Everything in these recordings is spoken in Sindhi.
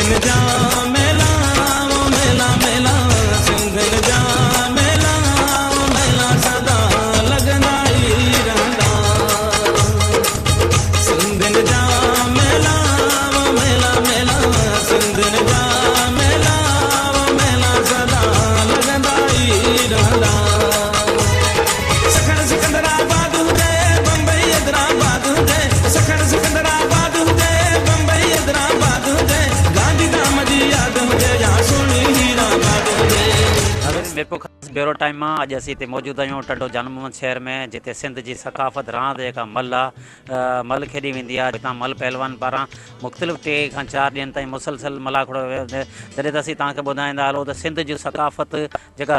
سنڌين جا ميلا او ميلا ميلا سنڌين جا ميلا او ميلا سدا لڳندا ئي رهندا سنڌين جا ميلا او ميلا ميلا سنڌين جا ميلا او ميلا سدا لڳندا ئي رهندا. سکر سڪندرآباد هجي بمبئي حيدرآباد هجي سکر سڪندرآباد هجي بمبئي حيدرآباد هجي گانڌي ڌام جي ياد هجي يا سهڻي هيرآباد هجي. ناظرين ميرپورخاص بيورو ٽائيم مان اڄ اسين هتي موجود آهيون ٽنڊو جان محمد شهر ۾ جتي سنڌ جي ثقافت راند جيڪا ملهه آ ملهه کيڏي ويندي آ جتان ملهه پهلوان پاران مختلف ٽي کان چار ڏينهن تائين مسلسل ملاکڙو جڏهن ته اسين توهان کي ٻڌائيندا هلون ته سنڌ جي ثقافت جيڪا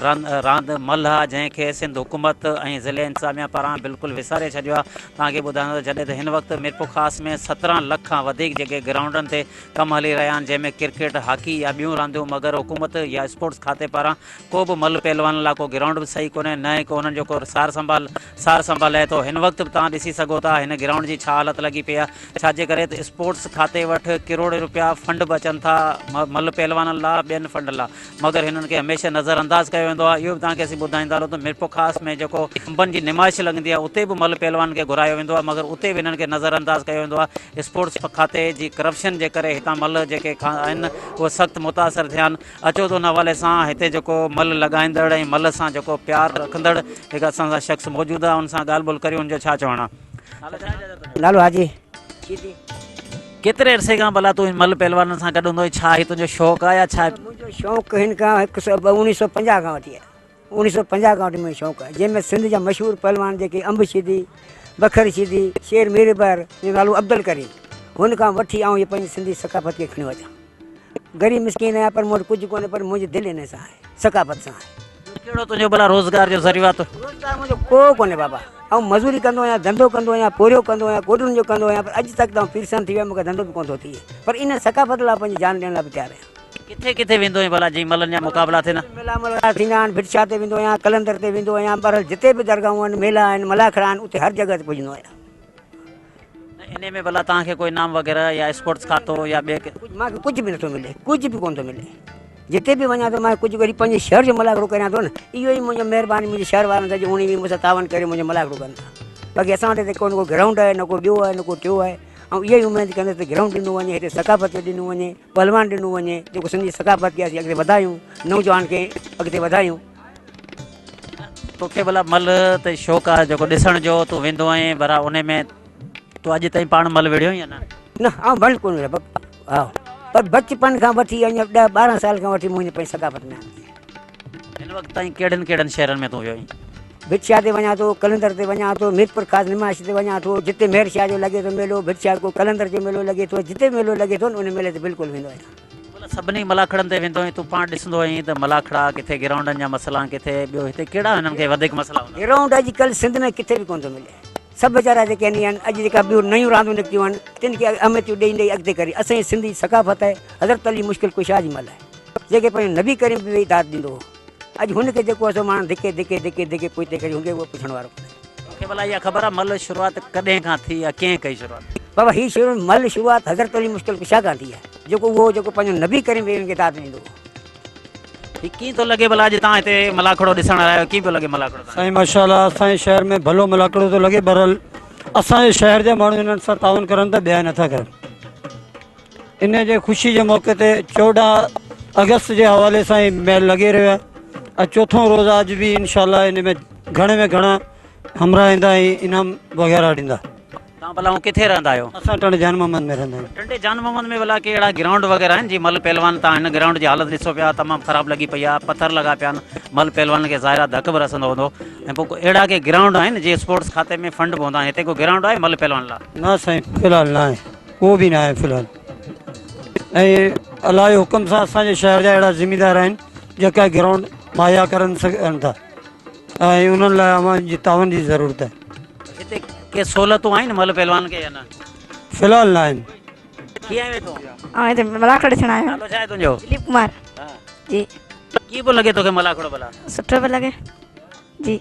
راند ملهه آ جنهن کي سنڌ حڪومت ۽ ضلعي انتظاميا پاران بلڪل وساري ڇڏيو آ توهان کي ٻڌايان ته جڏهن ته هن وقت ميرپورخاص ۾ 17 لک کان وڌيڪ جيڪي گرائونڊن تي ڪم هلي رهيا آهن جنهن ۾ ڪرڪيٽ هاڪي يا ٻيون رانديون مگر حڪومت يا اسپورٽس کاتي پاران ڪو به ملهه پهلوانن لاء ڪو گرائونڊ به صحيح ڪونهي نه ئي ڪو انهن جو ڪو سار سنڀال سار سنڀال لهي ٿو هن وقت به توهان ڏسي سگهو ٿا هن گرائونڊ جي ڇا حالت لڳي پئي آ ڇا جي ڪري ته اسپورٽس کاتي وٽ ڪروڙين روپيا فنڊ به اچن ٿا ملهه پهلوانن لاء ٻين فنڊ لاء مگر هنن کي هميشه نظر انداز ڪيو ويندو آهي اهو به توهان کي اسين ٻڌائيندا هلون ته ميرپورخاص ۾ جيڪو انبن جي نمائش لڳندي آهي اتي به ملهه پهلوانن کي گهرايو ويندو آهي مگر اتي به هنن کي نظر انداز ڪيو ويندو آهي اسپورٽس کاتي جي ڪرپشن جي ڪري هتان ملهه جيڪي آهن اهي سخت متاثر ٿيا آهن اچو ته ان حوالي سان هتي جيڪو ملهه لڳائيندڙ ۽ ملهه سان جيڪو پيار رکندڙ هڪ اسان سان شخص موجود آهي ان سان ڳالهه ٻولهه ڪريون ان جو ڇا چوڻ آهي. نالو حاجي شيدي. ڪيتري عرصي کان ڀلا تون ملهه پهلوانن سان گڏ هوندو آهين؟ ڇا هي تنهنجو شوق آهي يا ڇا؟ منهنجو شوق هن کان هڪ سو اڻويهه سو پنجاهه کان وٺي آهي. اڻويهه سو پنجاهه کان وٺي منهنجو شوق آهي. جنهن ۾ سنڌ جا مشهور پهلوان جيڪي انب شيدي، بکر شيدي، شير ميربحر، جو نالو عبدالڪريم، هن کان وٺي آئون هي پنهنجي سنڌي ثقافت کي کڻيو اچان. غريب مسڪين آهيان پر مون وٽ ڪجهه ڪونهي پر منهنجي دل انهي سان آهي، ثقافت سان آهي. ڪهڙو تنهنجو ڀلا روزگار جو ذريعو آهي؟ روزگار منهنجو ڪو ڪونهي بابا، آئون مزوري ڪندو آهيان، ڌنڌو ڪندو آهيان، پورهيو ڪندو آهيان، گوڏن جو ڪندو آهيان پر اڄ تڪ ته آئون پيرسن ٿي ويو آهيان مون کي ڌنڌو به ڪونه ٿو ٿئي پر ان ثقافت لاء پنهنجي جان ڏيڻ لاء به تيار آهيان. ڪٿي ڪٿي ويندو آهين ڀلا جي ملن جا مقابلا ٿيندا؟ ميلا ملهار ٿيندا آهن، ڀٽ شاهه تي ويندو آهيان، قلندر تي ويندو آهيان، بهرحال جتي به درگاهون آهن، ميلا آهن، ملاکڙا آهن اتي هر جڳهه تي پڄندو آهيان. انهي ۾ ڀلا توهان کي ڪو انعام وغيره يا اسپورٽس کاتو يا ٻئي ڪنهن. مان کي ڪجهه به نٿو ملي، ڪجهه به ڪونه ٿو ملي. جتي به وڃان ٿو مان ڪجهه وري پنهنجي شهر جو ملاکڙو ڪريان ٿو نه اهو ئي منهنجو مهرباني منهنجي شهر وارن سان جو اڻي ويهه مون سان تعاون ڪري منهنجو ملاکڙو ڪن ٿا. باقي اسان وٽ هتي ڪونه ڪو گرائونڊ آهي نه ڪو ٻيو آهي نه ڪو ٽيو آهي. آئون اها ئي اميد ڪندس ته گرائونڊ ڏنو وڃي هتي ثقافت جو ڏنو وڃي پهلوان ڏنو وڃي جيڪو سنڌ جي ثقافت کي اسين اڳتي وڌايون نوجوان کي اڳتي وڌايون. توکي ڀلا ملهه تي شوق آهي جيڪو ڏسڻ جو تون ويندو آهين ڀلا انهي ۾ تون اڄ تائين پاڻ ملهه وڙهيو آهين يا نه؟ نه آئون ملهه ڪونه وڙهيو ها پر بچپن کان وٺي اڃا ڏهه ٻارهن سال کان وٺي منهنجي پنهنجي ثقافت ۾ آهي. هن وقت تائين ڪهڙن ڪهڙن شهرن ۾ تون ويو آهين؟ ڀٽ شاهه تي وڃان ٿو، قلندر تي وڃان ٿو، ميرپورخاص نمائش تي وڃان ٿو، جتي مير شاهه جو لڳي ٿو ميلو، ڀٽ شاهه ڪو قلندر جو ميلو لڳي ٿو، جتي به ميلو لڳي ٿو نه ان ميلي تي بلڪل ويندو آهيان. مطلب سڀني ملاکڙن تي ويندو آهين تون پاڻ ڏسندو آهين ته ملاکڙا ڪٿي گرائونڊن جا مسئلا آهن ڪٿي ٻيو هتي ڪهڙا هنن کي وڌيڪ مسئلا هوندا. گرائونڊ اڄ ڪلهه سنڌ ۾ ڪٿي به ڪونه ٿو ملي سڀ ويچارا جيڪي آهن اهي اڄ جيڪا ٻيون نيون راندون نڪتيون آهن تن کي اهميتون ڏئي ڏئي اڳتي ڪري اسان جي سنڌ جي ثقافت آهي حضرت علي مشڪل ڪشا جي ملهه آهي جيڪي پنهنجو نبي ڪريم به ويهي داد ڏيندو هو. اڄ هن کي جيڪو اسو ماڻهن ڌڪي ڌڪي ڌڪي ڌڪي پوئتي ڪري هن کي اهو پڇڻ وارو ڪونهي. توکي ڀلا اها خبر آهي ملهه شروعات ڪڏهن کان ٿي يا ڪنهن ڪئي شروعات؟ بابا هي شروع ملهه شروعات حضرت علي مشڪل ڪشا کان ٿي آهي جيڪو اهو جيڪو پنهنجو نبي ڪريم به ان کي داد ڏيندو هو. هي ڪيئن ٿو لڳي ڀلا اڄ توهان هتي ملاکڙو ڏسڻ آيا آهيو ڪيئن پيو لڳي ملاکڙو توهان کي؟ سائين ماشاء الله اسان جي شهر ۾ ڀلو ملاکڙو ٿو لڳي بهرحال اسان جي شهر جا ماڻهو انهن سان تعاون ڪرن ٿا ٻيا نٿا ڪرن. ان جي خوشي جي موقعي تي 14 آگسٽ جي حوالي سان هي ميل لڳي رهيو آهي ۽ چوٿون روز اڄ به انشاء الله ان ۾ گهڻي ۾ گهڻا همراهه ايندا ۽ انعام وغيره ڏيندا. توهان ڀلا هون ڪٿي رهندا آهيو؟ اسان ٽنڊي جان محمد ۾ رهندا آهيون. ٽنڊي جان محمد ۾ ڀلا ڪي اهڙا گرائونڊ وغيره آهن جيئن ملهه پهلوان توهان هن گرائونڊ جي حالت ڏسو پيا تمام خراب لڳي پئي آهي پٿر لڳا پيا آهن ملهه پهلوانن کي ظاهر آهي ڌڪ به رسندو هوندو ۽ پوء اهڙا ڪي گرائونڊ آهن جيئن اسپورٽس کاتي ۾ فنڊ به هوندا آهن هتي ڪو گرائونڊ آهي ملهه پهلوان لاء؟ نه سائين في الحال نه آهي. ڪو به ناهي في الحال ۽ الله جي حڪم سان اسان جي شهر جا اهڙا ذميدار آهن جيڪا گرائونڊ مهيا ڪرن سگهن ٿا ۽ انهن لاء اوهان جي تعاون جي ضرورت آهي. هتي ڪي سهولتون آهن ملهه پهلوان کي يا نه؟ في الحال نه آهن. ڪيئن آيو تون؟ آئون هتي ملاکڙو ڏسڻ آيو آهيان. نالو ڇا آهي تنهنجو؟ دليپ ڪمار. جي. ڪيئن پيو لڳي توکي ملاکڙو ڀلا؟ سٺو پيو لڳي. جي.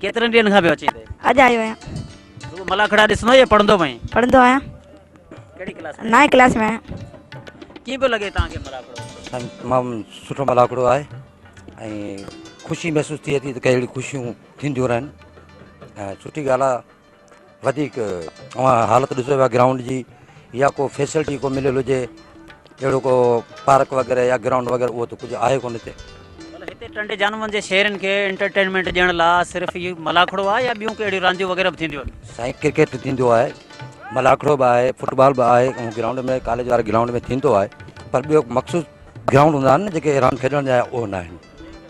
ڪيترن ڏينهن کان پيو اچين هتي؟ اڄ آيو آهيان. رڳو ملاکڙا ڏسندو يا پڙهندو به آهين؟ پڙهندو آهيان. ڪهڙي ڪلاس ۾؟ نائين ڪلاس ۾ آهيان. ڪيئن پيو لڳي توهان کي ملاکڙو؟ سائين تمام سٺو ملاکڙو آهي ۽ خوشي محسوس ٿئي ٿي ته ڪهڙي خوشيون ٿينديون رهن ۽ سٺي ڳالهه آهي وڌيڪ اوهان حالت ڏسو پيا گرائونڊ جي يا ڪو فيسلٽي ڪو مليل هجي اهڙو ڪو پارڪ وغيره يا گرائونڊ وغيره اهو ته ڪجهه آهي ڪونه هتي. مطلب هتي ٽنڊي جانون جي شهرين کي انٽرٽينمينٽ ڏيڻ لا صرف هي ملاکڙو آهي يا ٻيون ڪي اهڙيون رانديون وغيره به ٿينديون آهن؟ سائين ڪرڪيٽ به ٿيندو آهي ملاکڙو به آهي فٽبال به آهي ۽ گرائونڊ ۾ ڪاليج واري گرائونڊ ۾ ٿيندو آهي پر ٻيو مخصوص گرائونڊ هوندا آهن نه جيڪي راند کيڏڻ جا اهو نه آهن.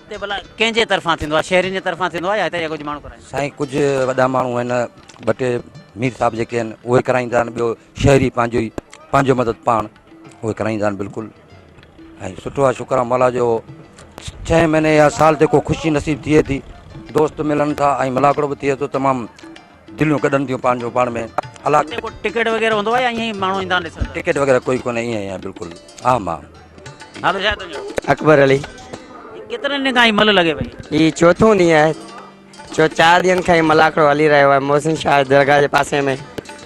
هتي ڀلا ڪنهن جي طرفان ٿيندو آهي شهرين جي طرفان ٿيندو آهي يا هتي جا ڪجهه ماڻهو ڪرائيندا آهن؟ سائين ڪجهه وڏا ماڻهو آهن ٻه ٽي مير صاحب جيڪي آهن اهي ڪرائيندا آهن ٻيو شهري پنهنجو ئي پنهنجو مدد پاڻ اهي ڪرائيندا آهن بلڪل ۽ سٺو آهي شڪر آهي مولا جو ڇهين مهيني يا سال تي ڪو خوشي نصيب ٿئي ٿي دوست ملن ٿا ۽ ملاکڙو به ٿئي ٿو تمام دليون ڪڍن ٿيون پنهنجو پاڻ ۾ الله هتي ڪو ٽڪيٽ وغيره هوندو آهي يا ائين ئي ماڻهو ايندا آهن ڏسڻ ٽڪيٽ وغيره ڪوئي ڪونهي ائين ئي آهي بلڪل عام آهي. نالو ڇا آهي تنهنجو؟ اڪبر علي. ڪيترن ڏينهن کان هي ملهه لڳي پئي؟ هي چوٿون ڏينهن آهي ڇو چار ڏينهن کان هي ملاکڙو هلي رهيو آهي محسن شاهه درگاهه جي پاسي ۾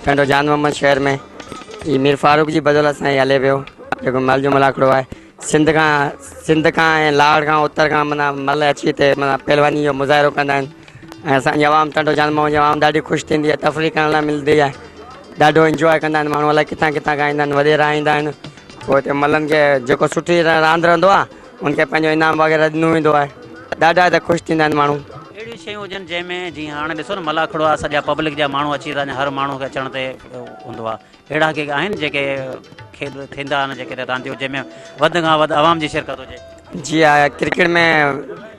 ٽنڊو جان محمد شهر ۾ هي مير فاروق جي بدولت سان هي هلي پيو جيڪو مل جو ملاکڙو آهي سنڌ کان سنڌ کان ۽ لاڙ کان اتر کان معنيٰ مل اچي هتي معنيٰ پهلواني جو مظاهرو ڪندا آهن ۽ اسان جي عوام ٽنڊو جان محمد جي عوام ڏاڍي خوش ٿيندي آهي تفريح ڪرڻ لاء ملندي آهي ڏاڍو انجواء ڪندا آهن ماڻهو الائي ڪٿان ڪٿان کان ايندا آهن وڏيرا ايندا آهن پوء هتي ملن کي جيڪو سٺي راند رهندو آهي ان کي پنهنجو انعام وغيره ڏنو ويندو آهي ڏاڍا هتي خوش ٿيندا آهن ماڻهو. اهڙيون شيون هجن جنهن ۾ جيئن هاڻي ڏسو نه ملاکڙو آهي سڄا پبلڪ جا ماڻهو اچي ٿا هر ماڻهو کي اچڻ تي هوندو آهي اهڙا ڪي آهن جيڪي کيڏ ٿيندا آهن جيڪي رانديون جنهن ۾ وڌ کان وڌ عوام جي شرڪت هجي. جي ها ڪرڪيٽ ۾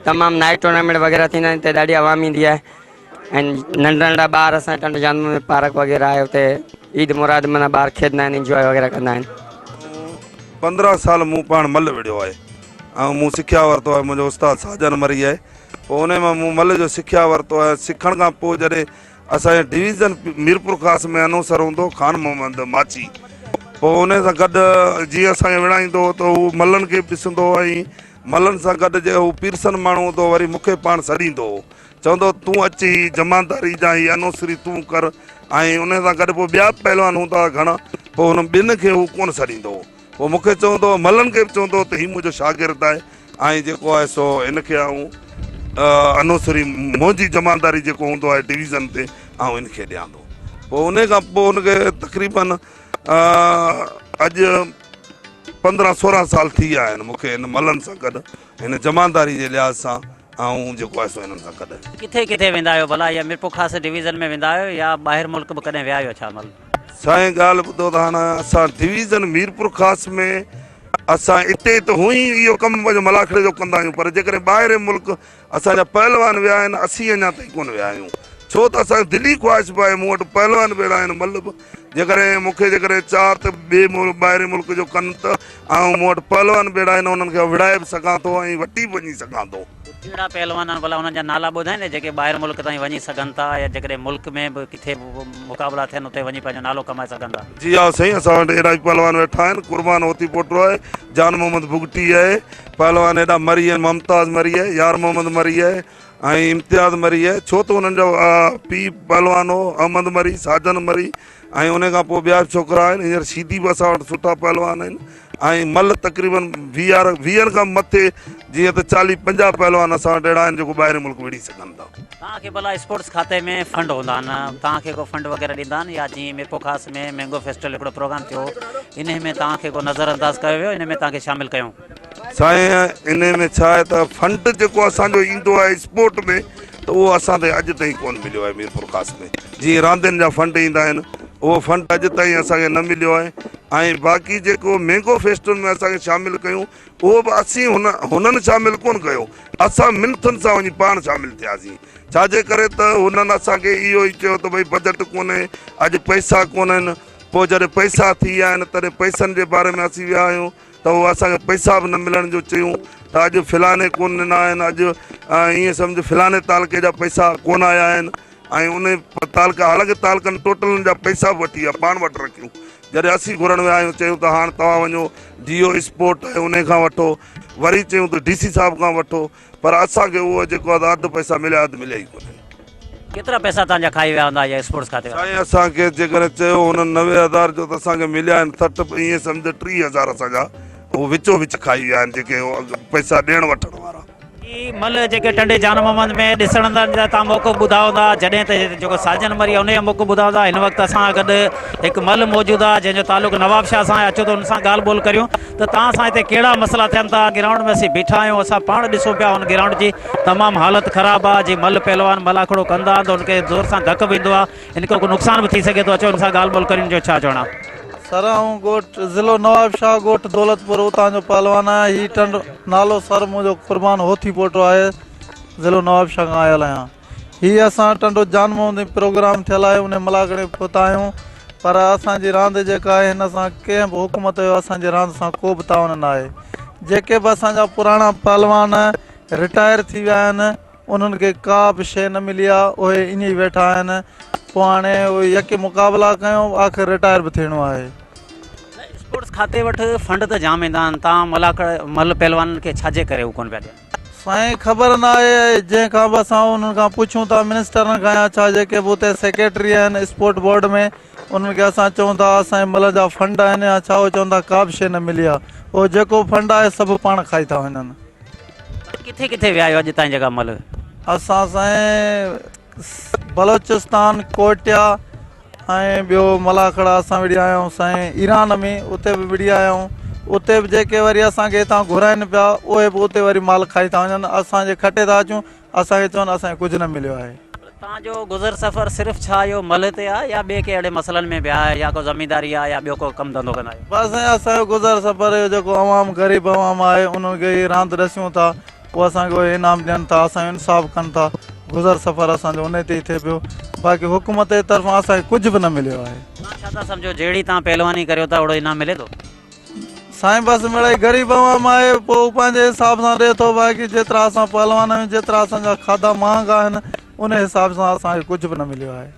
تمام نائيٽ ٽورنامينٽ وغيره ٿيندا آهن اتي ڏاڍي عوام ايندي آهي ۽ ننڍا ننڍا ٻار اسان جي ٽنڊو ڄام ۾ پارڪ وغيره آهي اتي عيد مراد معنيٰ ٻار کيڏندا آهن انجواء وغيره ڪندا آهن. 15 سال مون پاڻ ملهه وڙهيو آهي ۽ مون سکيا ورتو آهي منهنجو استاد ساجن مري آهي پوء انهي مان مون ملهه جو سکيا ورتو آهي سکڻ کان پوء جڏهن اسان جي ڊويزن ميرپورخاص ۾ انوسر هوندو هو خان محمد ماڇي پوء انهي سان گڏ جيئن اسان کي وڙهائيندو هو ته هو ملن کي به ڏسندو هو ۽ ملن سان گڏ جي هو پيرسن ماڻهو هوندو هو وري مون کي پاڻ سڏيندو هو چوندو هو تون اچ هي جمعداري جا هي انوسري تون ڪر ۽ انهي سان گڏ پوء ٻيا به پهلوان هوندا هئا گهڻا پوء هن ٻين کي هو ڪونه سڏيندو هو پوء مون کي چوندو هو ملن کي به چوندو هو ته هي منهنجو شاگرد آهي ۽ جيڪو آهي سو هن کي آئون انوسري منهنجي جمعداري جيڪو هوندو آهي ڊويزن تي آئون هن کي ڏيان ٿو پوء ان کان پوء هن کي تقريبن اڄ 15 16 سال ٿي ويا آهن مون کي هن ملن سان گڏ هن جمعداري جي لحاظ سان آئون جيڪو آهي سو هنن سان گڏ. ڪٿي ڪٿي ويندا آهيو ڀلا يا ميرپورخاص ڊويزن ۾ ويندا آهيو يا ٻاهر ملڪ به ڪڏهن ويا آهيو ڇا مل. سائين ڳالهه ٻڌو ته هاڻ اسان ڊويزن ميرپورخاص ۾ اسان اتي ته هونئن ئي اهو ڪم پنهنجو ملاکڙي جو ڪندا آهيون پر جيڪڏهن ٻاهرين ملڪ اسان جا پهلوان ويا آهن اسين اڃا تائين ڪونه ويا آهيون ڇو ته اسان جي دلي خواهش به آهي مون وٽ پهلوان به اهڙا آهن مل به جيڪڏهن مون کي جيڪڏهن چار ته ٻئي ٻاهرين ملڪ جو ڪن ته آئون مون وٽ پهلوان به اهڙا آهن انهن کي وڙهائي به سگهان ٿو ۽ وٺي به وڃي سگهان ٿو. ڪهڙا پهلوان آهن ڀلا انهن جا نالا ٻڌائيندي جيڪي ٻاهر ملڪ تائين وڃي سگهن ٿا يا جيڪڏهن ملڪ ۾ به ڪٿي به مقابلا ٿين اتي وڃي پنهنجو نالو ڪمائي سگهن ٿا. جي ها سائين اسان وٽ اهڙا به پهلوان ويٺا آهن قربان هوتي پوٽو آهي جان محمد بگٽي آهي پهلوان ايڏا مري آهن ممتاز مري آهي يار محمد مري آهي ۽ امتياز مري آهي ڇو ته انهن جو پيء پهلوان هو احمد مري ساجن مري ۽ ان کان پوء ٻيا به ڇوڪرا آهن هينئر شيدي به اسان وٽ سٺا پهلوان آهن ۽ مل تقريبن ويهارو ويهن کان مٿي جيئن ته چاليهه پنجاهه پهلوان اسان وٽ اهڙا آهن جيڪو ٻاهرين ملڪ وڙهي سگهن ٿا. توهان کي ڀلا اسپورٽس کاتي ۾ فنڊ هوندا آهن توهان کي ڪو فنڊ وغيره ڏيندا آهن يا جيئن ميرپورخاص ۾ مينگو فيسٽول هڪڙو پروگرام ٿيو هو انهي ۾ توهان کي ڪو نظر انداز ڪيو ويو انهي ۾ توهان کي شامل ڪيو. سائين انهي ۾ ڇا آهي ته فنڊ جيڪو اسان جو ايندو آهي اسپورٽ ۾ ته اهو اسان تائين اڄ تائين ڪونه مليو آهي ميرپورخاص ۾ جيئن راندين جا فنڊ ايندا آهن اهو فنڊ اڄ تائين اسان کي نه مليو آهي ۽ باقي جيڪو مينگو فيسٽول ۾ اسان کي شامل ڪيون اهو به اسين هن هنن شامل ڪونه ڪيو اسان منٿن سان وڃي پاڻ شامل ٿياسين ڇا جي ڪري ته هنن اسان کي اهو ئي چيو ته ڀئي بجيٽ ڪونهي اڄ پئسا ڪونهن پوء جڏهن پئسا ٿي ويا آهن تڏهن پئسن جي باري ۾ اسين ويا آهيون ته هو اسان کي پئسا به نه ملڻ جو چيون ته اڄ فلاني ڪونه ڏنا آهن اڄ ائين سمجهه فلاني تعلقي جا پئسا ڪونه آيا آهن ۽ ان تعلقا حالانڪه تعلقن ٽوٽلن جا پئسا به وٺي ويا پاڻ وٽ رکيون جڏهن اسين گهرڻ ويا آهيون چيون ته هاڻ توهان وڃو ڊي او اسپورٽ آهي ان کان وٺو وري چيون ته ڊي سي صاحب کان وٺو پر اسان کي اهو جيڪو آهي اڌ پئسا مليا اڌ مليا ئي ڪونه. ڪيترا پئسا توهان جا کائي ويا هوندا يا اسپورٽس کاتي وارا؟ سائين اسان کي جيڪڏهن چيو هنن 90 هزار جو ته اسان کي مليا آهن 60 ائين سمجهه 30 هزار اسان جا هو وچو وچ کائي ويا آهن جيڪي پئسا ڏيڻ وٺڻ وارا. هي ملهه جيڪي ٽنڊي جان محمد ۾ ڏسڻ جا تان موقعو ٻڌا هوندا جڏهن ته جيڪو ساجن مري انهي جو موقعو ٻڌا هوندا هن وقت اسان سان گڏ هڪ ملهه موجود آهي جنهن جو تعلق نواب شاهه سان آهي اچو ته ان سان ڳالهه ٻولهه ڪريون ته توهان سان هتي ڪهڙا مسئلا ٿين ٿا گرائونڊ ۾ اسين بيٺا آهيون اسان پاڻ ڏسون پيا هن گرائونڊ جي تمام حالت خراب آهي جي ملهه پهلوان ملاکڙو ڪندا آهن ته ان کي زور سان ڌڪ به ايندو آهي ان کي ڪو نقصان به ٿي سگهي ٿو اچو ان سان ڳالهه ٻولهه ڪريون جو ڇا چوڻ آهي. سر آئون ڳوٺ ضلعو نواب شاهه ڳوٺ دولت پور اتان جو پهلوان آهيان هي ٽنڊ نالو سر منهنجو قربان هوٿي پوٽو آهي ضلعو نواب شاهه کان آيل آهيان هي اسان ٽنڊو جان محمد ۾ پروگرام ٿيل آهي انهي ملاکڙي ۾ پهتا آهيون پر اسان جي راند جيڪا آهي هن سان ڪنهن به حڪومت جو اسان جي راند سان ڪو به تعاون نه آهي جيڪي به اسان جا پراڻا پهلوان رٽائر ٿي ويا آهن انهن کي ڪا به شيء نه ملي آهي اهي ائين ئي ويٺا آهن پوء هاڻي اهي يڪي مقابلا ڪيون آخر رٽائر به ٿيڻو آهي. اسپورٽس کاتي وٽ فنڊ ته جام ايندا آهن تان ملاکڙ ملهه پهلوانن کي ڇا جي ڪري هو ڪونه پيا ڏين. سائين خبر ناهي جنهن کان به اسان انهن کان پڇون ٿا منسٽرن کان يا ڇا جيڪي به اتي سيڪريٽري آهن اسپورٽ بورڊ ۾ انهن کي اسان چئون ٿا اسان جي ملهه جا فنڊ آهن يا ڇا اهي چون ٿا ڪا به شيء نه ملي آهي اهو جيڪو فنڊ آهي سڀ پاڻ کائي ٿا وڃن. ڪٿي ڪٿي ويا آهيو اڄ تائين جيڪا ملهه. اسان سائين بلوچستان ڪوئٽيا ۽ ٻيو ملاکڙا اسان وڙهي آيا آهيون سائين ايران ۾ اتي به وڙهي آيا آهيون اتي به جيڪي وري اسان کي هتان گهرائن پيا اهي به اتي وري مال کائي ٿا وڃن اسان جي کٽي ٿا اچون اسان کي چون اسان کي ڪجهه نه مليو آهي. توهان جو گذر سفر صرف ڇا اهو ملهه تي آهي يا ٻئي ڪي اهڙي مسئلن ۾ به آهي يا ڪو زمينداري آهي يا ٻيو ڪو ڪم ڌنڌو ڪندا آهيو؟ بس سائين اسان جو گذر سفر اهو جيڪو عوام غريب عوام آهي انهن کي هي راند ڏسيون ٿا هو اسان کي اهي انعام ڏين ٿا، اسان جو انصاف ڪن ٿا، گذر سفر اسان جو انهي تي ئي ٿئي پيو، باقي حڪومت جي طرفان اسان کي ڪجهه به نه مليو آهي. توهان ڇا ٿا سمجهو جهڙي توهان پهلواني ڪريو ٿا اوڙو انعام ملي ٿو؟ سائين بس مڙئي غريب عوام آهي پوء هو پنهنجي حساب سان ڏئي ٿو باقي جيترا اسان پهلوان آهيون جيترا اسان جا کاڌا مهانگا آهن انهي حساب سان اسان کي ڪجهه به نه مليو آهي.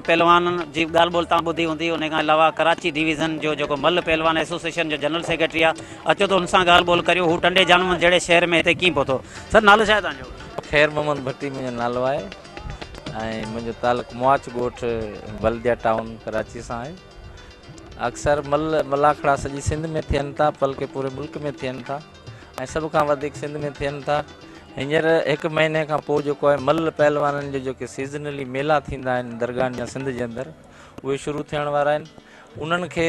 ملهه پهلوانن جي ڳالهه ٻولهه تان ٻڌي هوندي ان کان علاوه ڪراچي ڊويزن جو جيڪو ملهه پهلوان ايسوسيئيشن جو جنرل سيڪريٽري آهي اچو ته ان سان ڳالهه ٻولهه ڪريون هو ٽنڊي جان محمد جهڙي شهر ۾ هتي ڪيئن پهتو سر نالو ڇا آهي توهان جو؟ خير محمد ڀٽي منهنجو نالو آهي ۽ منهنجو تعلق مواچ ڳوٺ بلديا ٽائون ڪراچي سان آهي. اڪثر ملهه ملاکڙا سڄي سنڌ ۾ ٿين ٿا بلڪه پوري ملڪ ۾ ٿين ٿا ۽ سڀ کان وڌيڪ سنڌ ۾ ٿين ٿا. هينئر هڪ مهيني کان پوء جيڪو آهي ملهه پهلوانن جو جيڪي سيزنلي ميلا ٿيندا آهن درگاهن جا سنڌ جي اندر اهي شروع ٿيڻ وارا آهن. انهن کي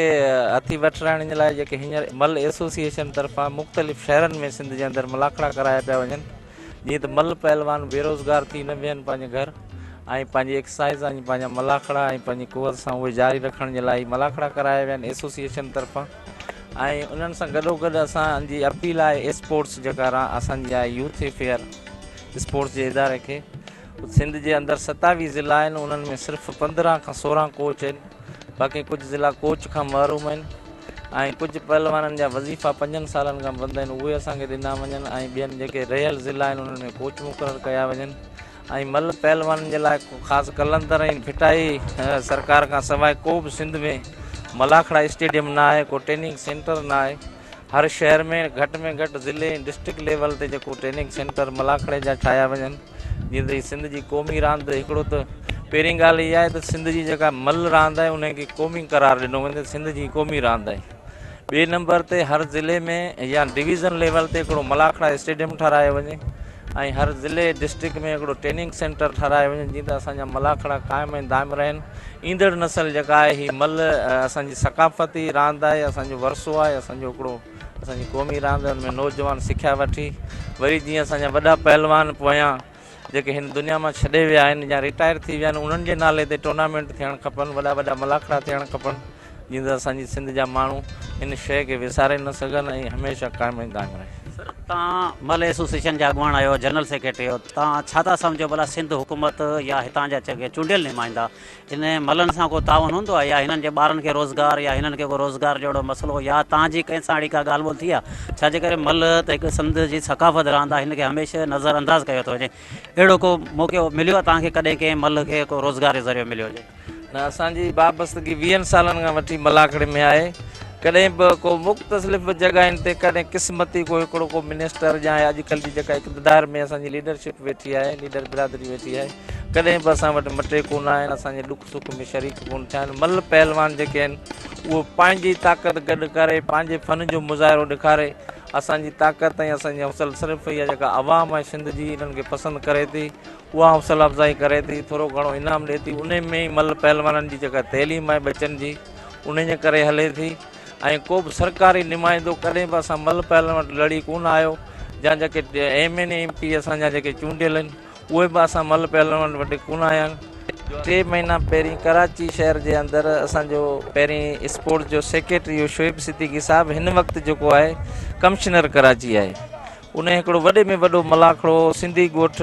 هٿي وٺرائڻ جي لاء جيڪي هينئر مل ايسوسيئيشن طرفان مختلف شهرن ۾ سنڌ جي اندر ملاکڙا ڪرايا پيا وڃن جيئن ته مل پهلوان بيروزگار ٿي نه ويهن پنهنجي گهر ۽ پنهنجي ايڪسرسائز ۽ پنهنجا ملاکڙا ۽ پنهنجي قوت سان اهي جاري رکڻ جي لاء هي ملاکڙا ڪرايا ويا آهن ايسوسيئيشن طرفان ۽ انهن سان گڏوگڏ اسان جي اپيل آهي اسپورٽس جيڪا اسان جي آهي يوٿ افيئر اسپورٽس جي اداري کي سنڌ جي اندر 27 ضلعا آهن انهن ۾ صرف 15 کان 16 ڪوچ آهن باقي ڪجهه ضلعا ڪوچ کان محروم آهن ۽ ڪجهه پهلوانن جا وظيفا پنجن سالن کان بند آهن اهي اسان کي ڏنا وڃن ۽ ٻين جيڪي رهيل ضلعا آهن انهن ۾ ڪوچ مقرر ڪيا وڃن ۽ مل پهلوانن جي لاء خاص قلندر ۽ ڀٽائي سرڪار کان سواء ڪو به سنڌ ۾ ملاکڙا اسٽيڊيم نه آهي ڪو ٽريننگ سينٽر نه آهي هر شهر ۾ گهٽ ۾ گهٽ ضلعي ۽ ڊسٽرڪٽ ليول تي جيڪو ٽريننگ سينٽر ملاکڙي جا ٺاهيا وڃن جيئن ته هي سنڌ جي قومي راند هڪڙو ته پهرين ڳالهه اها آهي ته سنڌ جي جيڪا مل راند آهي ان کي قومي قرار ڏنو وڃي ته سنڌ جي قومي راند آهي ٻئي نمبر تي هر ضلعي ۾ يا ڊويزن ليول تي هڪڙو ملاکڙا اسٽيڊيم ٺهرايو وڃي ۽ هر ضلعي ڊسٽرڪٽ ۾ هڪڙو ٽريننگ سينٽر ٺهرايو وڃي جيئن ته اسان جا ملاکڙا قائم ۽ دائم رهن ايندڙ نسل جيڪا آهي هي ملهه اسان جي ثقافتي راند آهي اسان جو ورثو آهي اسان جو هڪڙو اسان جي قومي راند آهي ان ۾ نوجوان سکيا وٺي وري جيئن اسان جا وڏا پهلوان پويان جيڪي هن دنيا مان ڇڏي ويا آهن يا رٽائر ٿي ويا آهن انهن جي نالي تي ٽورنامينٽ ٿيڻ کپن وڏا وڏا ملاکڙا ٿيڻ کپن جيئن ته اسان جي سنڌ جا ماڻهو هن شيء کي وساري نه سگهن ۽ هميشه قائم ۽ دائم رهي. سر توهان مل ايسوسيئيشن جا اڳواڻ آهيو جنرل سيڪريٽري آهيو توهان ڇا ٿا سمجهو ڀلا سنڌ حڪومت يا هتان جا جيڪي چونڊيل نمائندا ان ملن سان ڪو تعاون هوندو آهي يا هنن جي ٻارن کي روزگار يا هنن کي ڪو روزگار جو اهڙو مسئلو يا توهان جي ڪنهن سان اهڙي ڪا ڳالهه ٻولهه ٿي آهي ڇا جي ڪري مل ته هڪ سنڌ جي ثقافت راند آهي هن کي هميشه نظر انداز ڪيو ٿو وڃي اهڙو ڪو موقعو مليو آهي توهان کي ڪڏهن ڪنهن مل کي ڪو روزگار جو ذريعو مليو هجي؟ نه اسان جي وابستگي ويهن سالن کان وٺي ملاکڙي ۾ آهي ڪڏهن به ڪو مختلف جڳهين تي ڪڏهن قسمتي ڪو هڪڙو ڪو منسٽر يا اڄڪلهه جي جيڪا اقتدار ۾ اسان جي ليڊرشپ ويٺي آهي ليڊر برادري ويٺي آهي ڪڏهن به اسان وٽ مٽي ڪونه آيا آهن اسان جي ڏک سک ۾ شريڪ ڪونه ٿيا آهن مل پهلوان جيڪي آهن اهو پنهنجي طاقت گڏ ڪري پنهنجي فن جو مظاهرو ڏيکاري اسان جي طاقت ۽ اسان جي حوصل صرف اها جيڪا عوام آهي سنڌ جي انهن کي پسند ڪري ٿي اها حوصله افزائي ڪري ٿي، ٿورو گهڻو انعام ڏئي ٿي، انهي ۾ ئي ملهه پهلوانن جي جيڪا تعليم آهي ٻچن جي انهي جي ڪري هلي ٿي ۽ ڪو به سرڪاري نمائندو ڪڏهن به اسان ملهه پهلوان وٽ لڙي ڪونه آيو يا جيڪي M N A M P اسان جا جيڪي چونڊيل آهن اهي به اسان ملهه پهلوان وٽ ڪونه آيا آهن. ٽي مهينا پهرين ڪراچي شهر جي اندر اسان جو پهرين اسپورٽس جو سيڪريٽري هو شعيب صديقي صاحب هن وقت جيڪو آهي ڪمشنر ڪراچي آهي انهي هڪڙو وڏي ۾ وڏو ملاکڙو سنڌي ڳوٺ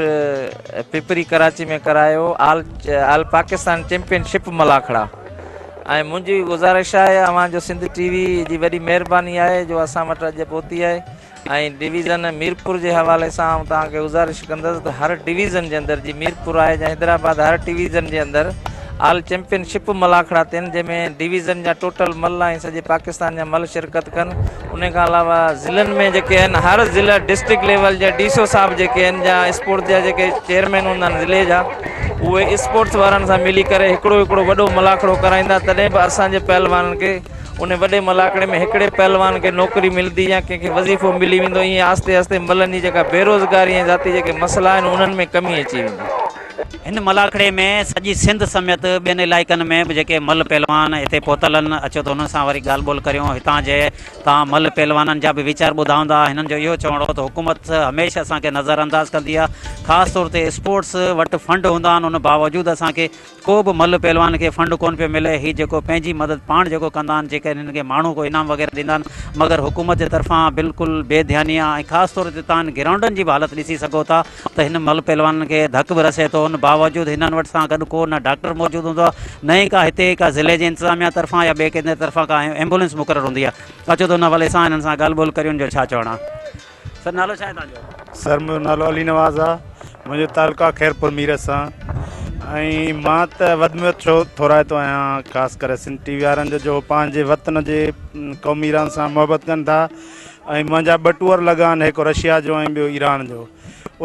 پپري ڪراچي ۾ ڪرايو آل آل پاڪستان چيمپيئن شپ ملاکڙا ۽ منهنجي گذارش آهي اوهان جو سنڌ ٽي وي جي وڏي مهرباني آهي جو اسان وٽ اڄ پهتي آهي ۽ ڊويزن ميرپور جي حوالي سان آئون توهان کي گذارش ڪندس ته هر ڊويزن جي اندر جي ميرپور آهي يا حيدرآباد هر ڊويزن جي اندر آل چيمپيئن شپ ملاکڙا ٿين جنهن ۾ ڊويزن جا ٽوٽل مل ۽ سڄي پاڪستان جا مل شرڪت ڪن ان کان علاوه ضلعن ۾ جيڪي آهن هر ضلع ڊسٽرڪٽ ليول جا ڊي سي او صاحب جيڪي آهن يا اسپورٽس جا جيڪي چيئرمين هوندا آهن ضلعي جا اهي اسپورٽس وارن سان ملي ڪري هڪڙو هڪڙو وڏو ملاکڙو ڪرائيندا تڏهن به اسان جي پهلوانن کي ان وڏي ملاکڙي ۾ هڪڙي پهلوان کي نوڪري ملندي يا ڪنهن کي وظيفو ملي ويندو ائين آهستي آهستي ملن جي جيڪا بيروزگاري ۽ ذاتي جيڪي مسئلا آهن انهن ۾ ڪمي اچي ويندي. هن ملاکڙي ۾ سڄي سنڌ سميت ٻين علائقن ۾ به جيڪي ملهه پهلوان هتي پهتل آهن اچو ته انهن سان وري ڳالهه ٻولهه ڪريون هتان جي توهان ملهه پهلوانن جا به ويچار ٻڌا هوندا هنن جو اهو چوڻ هو ته حڪومت هميشه اسان کي نظر انداز ڪندي آهي خاص طور تي اسپورٽس وٽ فنڊ هوندا آهن ان باوجود اسان کي ڪو به ملهه پهلوان کي فنڊ ڪونه پيو ملي هي جيڪو پنهنجي مدد پاڻ جيڪو ڪندا آهن جيڪڏهن هنن کي ماڻهو ڪو انعام وغيره ڏيندا آهن مگر حڪومت جي طرفان بلڪل بي ڌياني آهي ۽ خاص طور تي توهان گرائونڊن جي به حالت ڏسي سگهو ٿا ته هن مھل پهلوانن کي ڌڪ به رسي ٿو ان باوجود هنن وٽ سان گڏ ڪو نه ڊاڪٽر موجود هوندو آهي نه ئي ڪا هتي ڪا ضلعي جي انتظاميا طرفان يا ٻئي ڪنهن طرفان ڪا ايمبولينس مقرر هوندي آهي اچو ته ان حوالي سان هنن سان ڳالهه ٻولهه ڪريون جو ڇا چوڻ آهي سر نالو ڇا آهي توهان جو؟ سر منهنجو نالو علي نواز آهي منهنجو تعلق آهي خيرپور ميرس سان ۽ مان ته وڌ ۾ وڌ ٿورائتو آهيان خاص ڪري سنڌ ٽي وي وارن جو جو پنهنجي وطن جي قومي راند سان محبت ڪن ٿا ۽ منهنجا ٻه ٽوئر لڳا آهن هڪ رشيا جو ۽ ٻيو ايران جو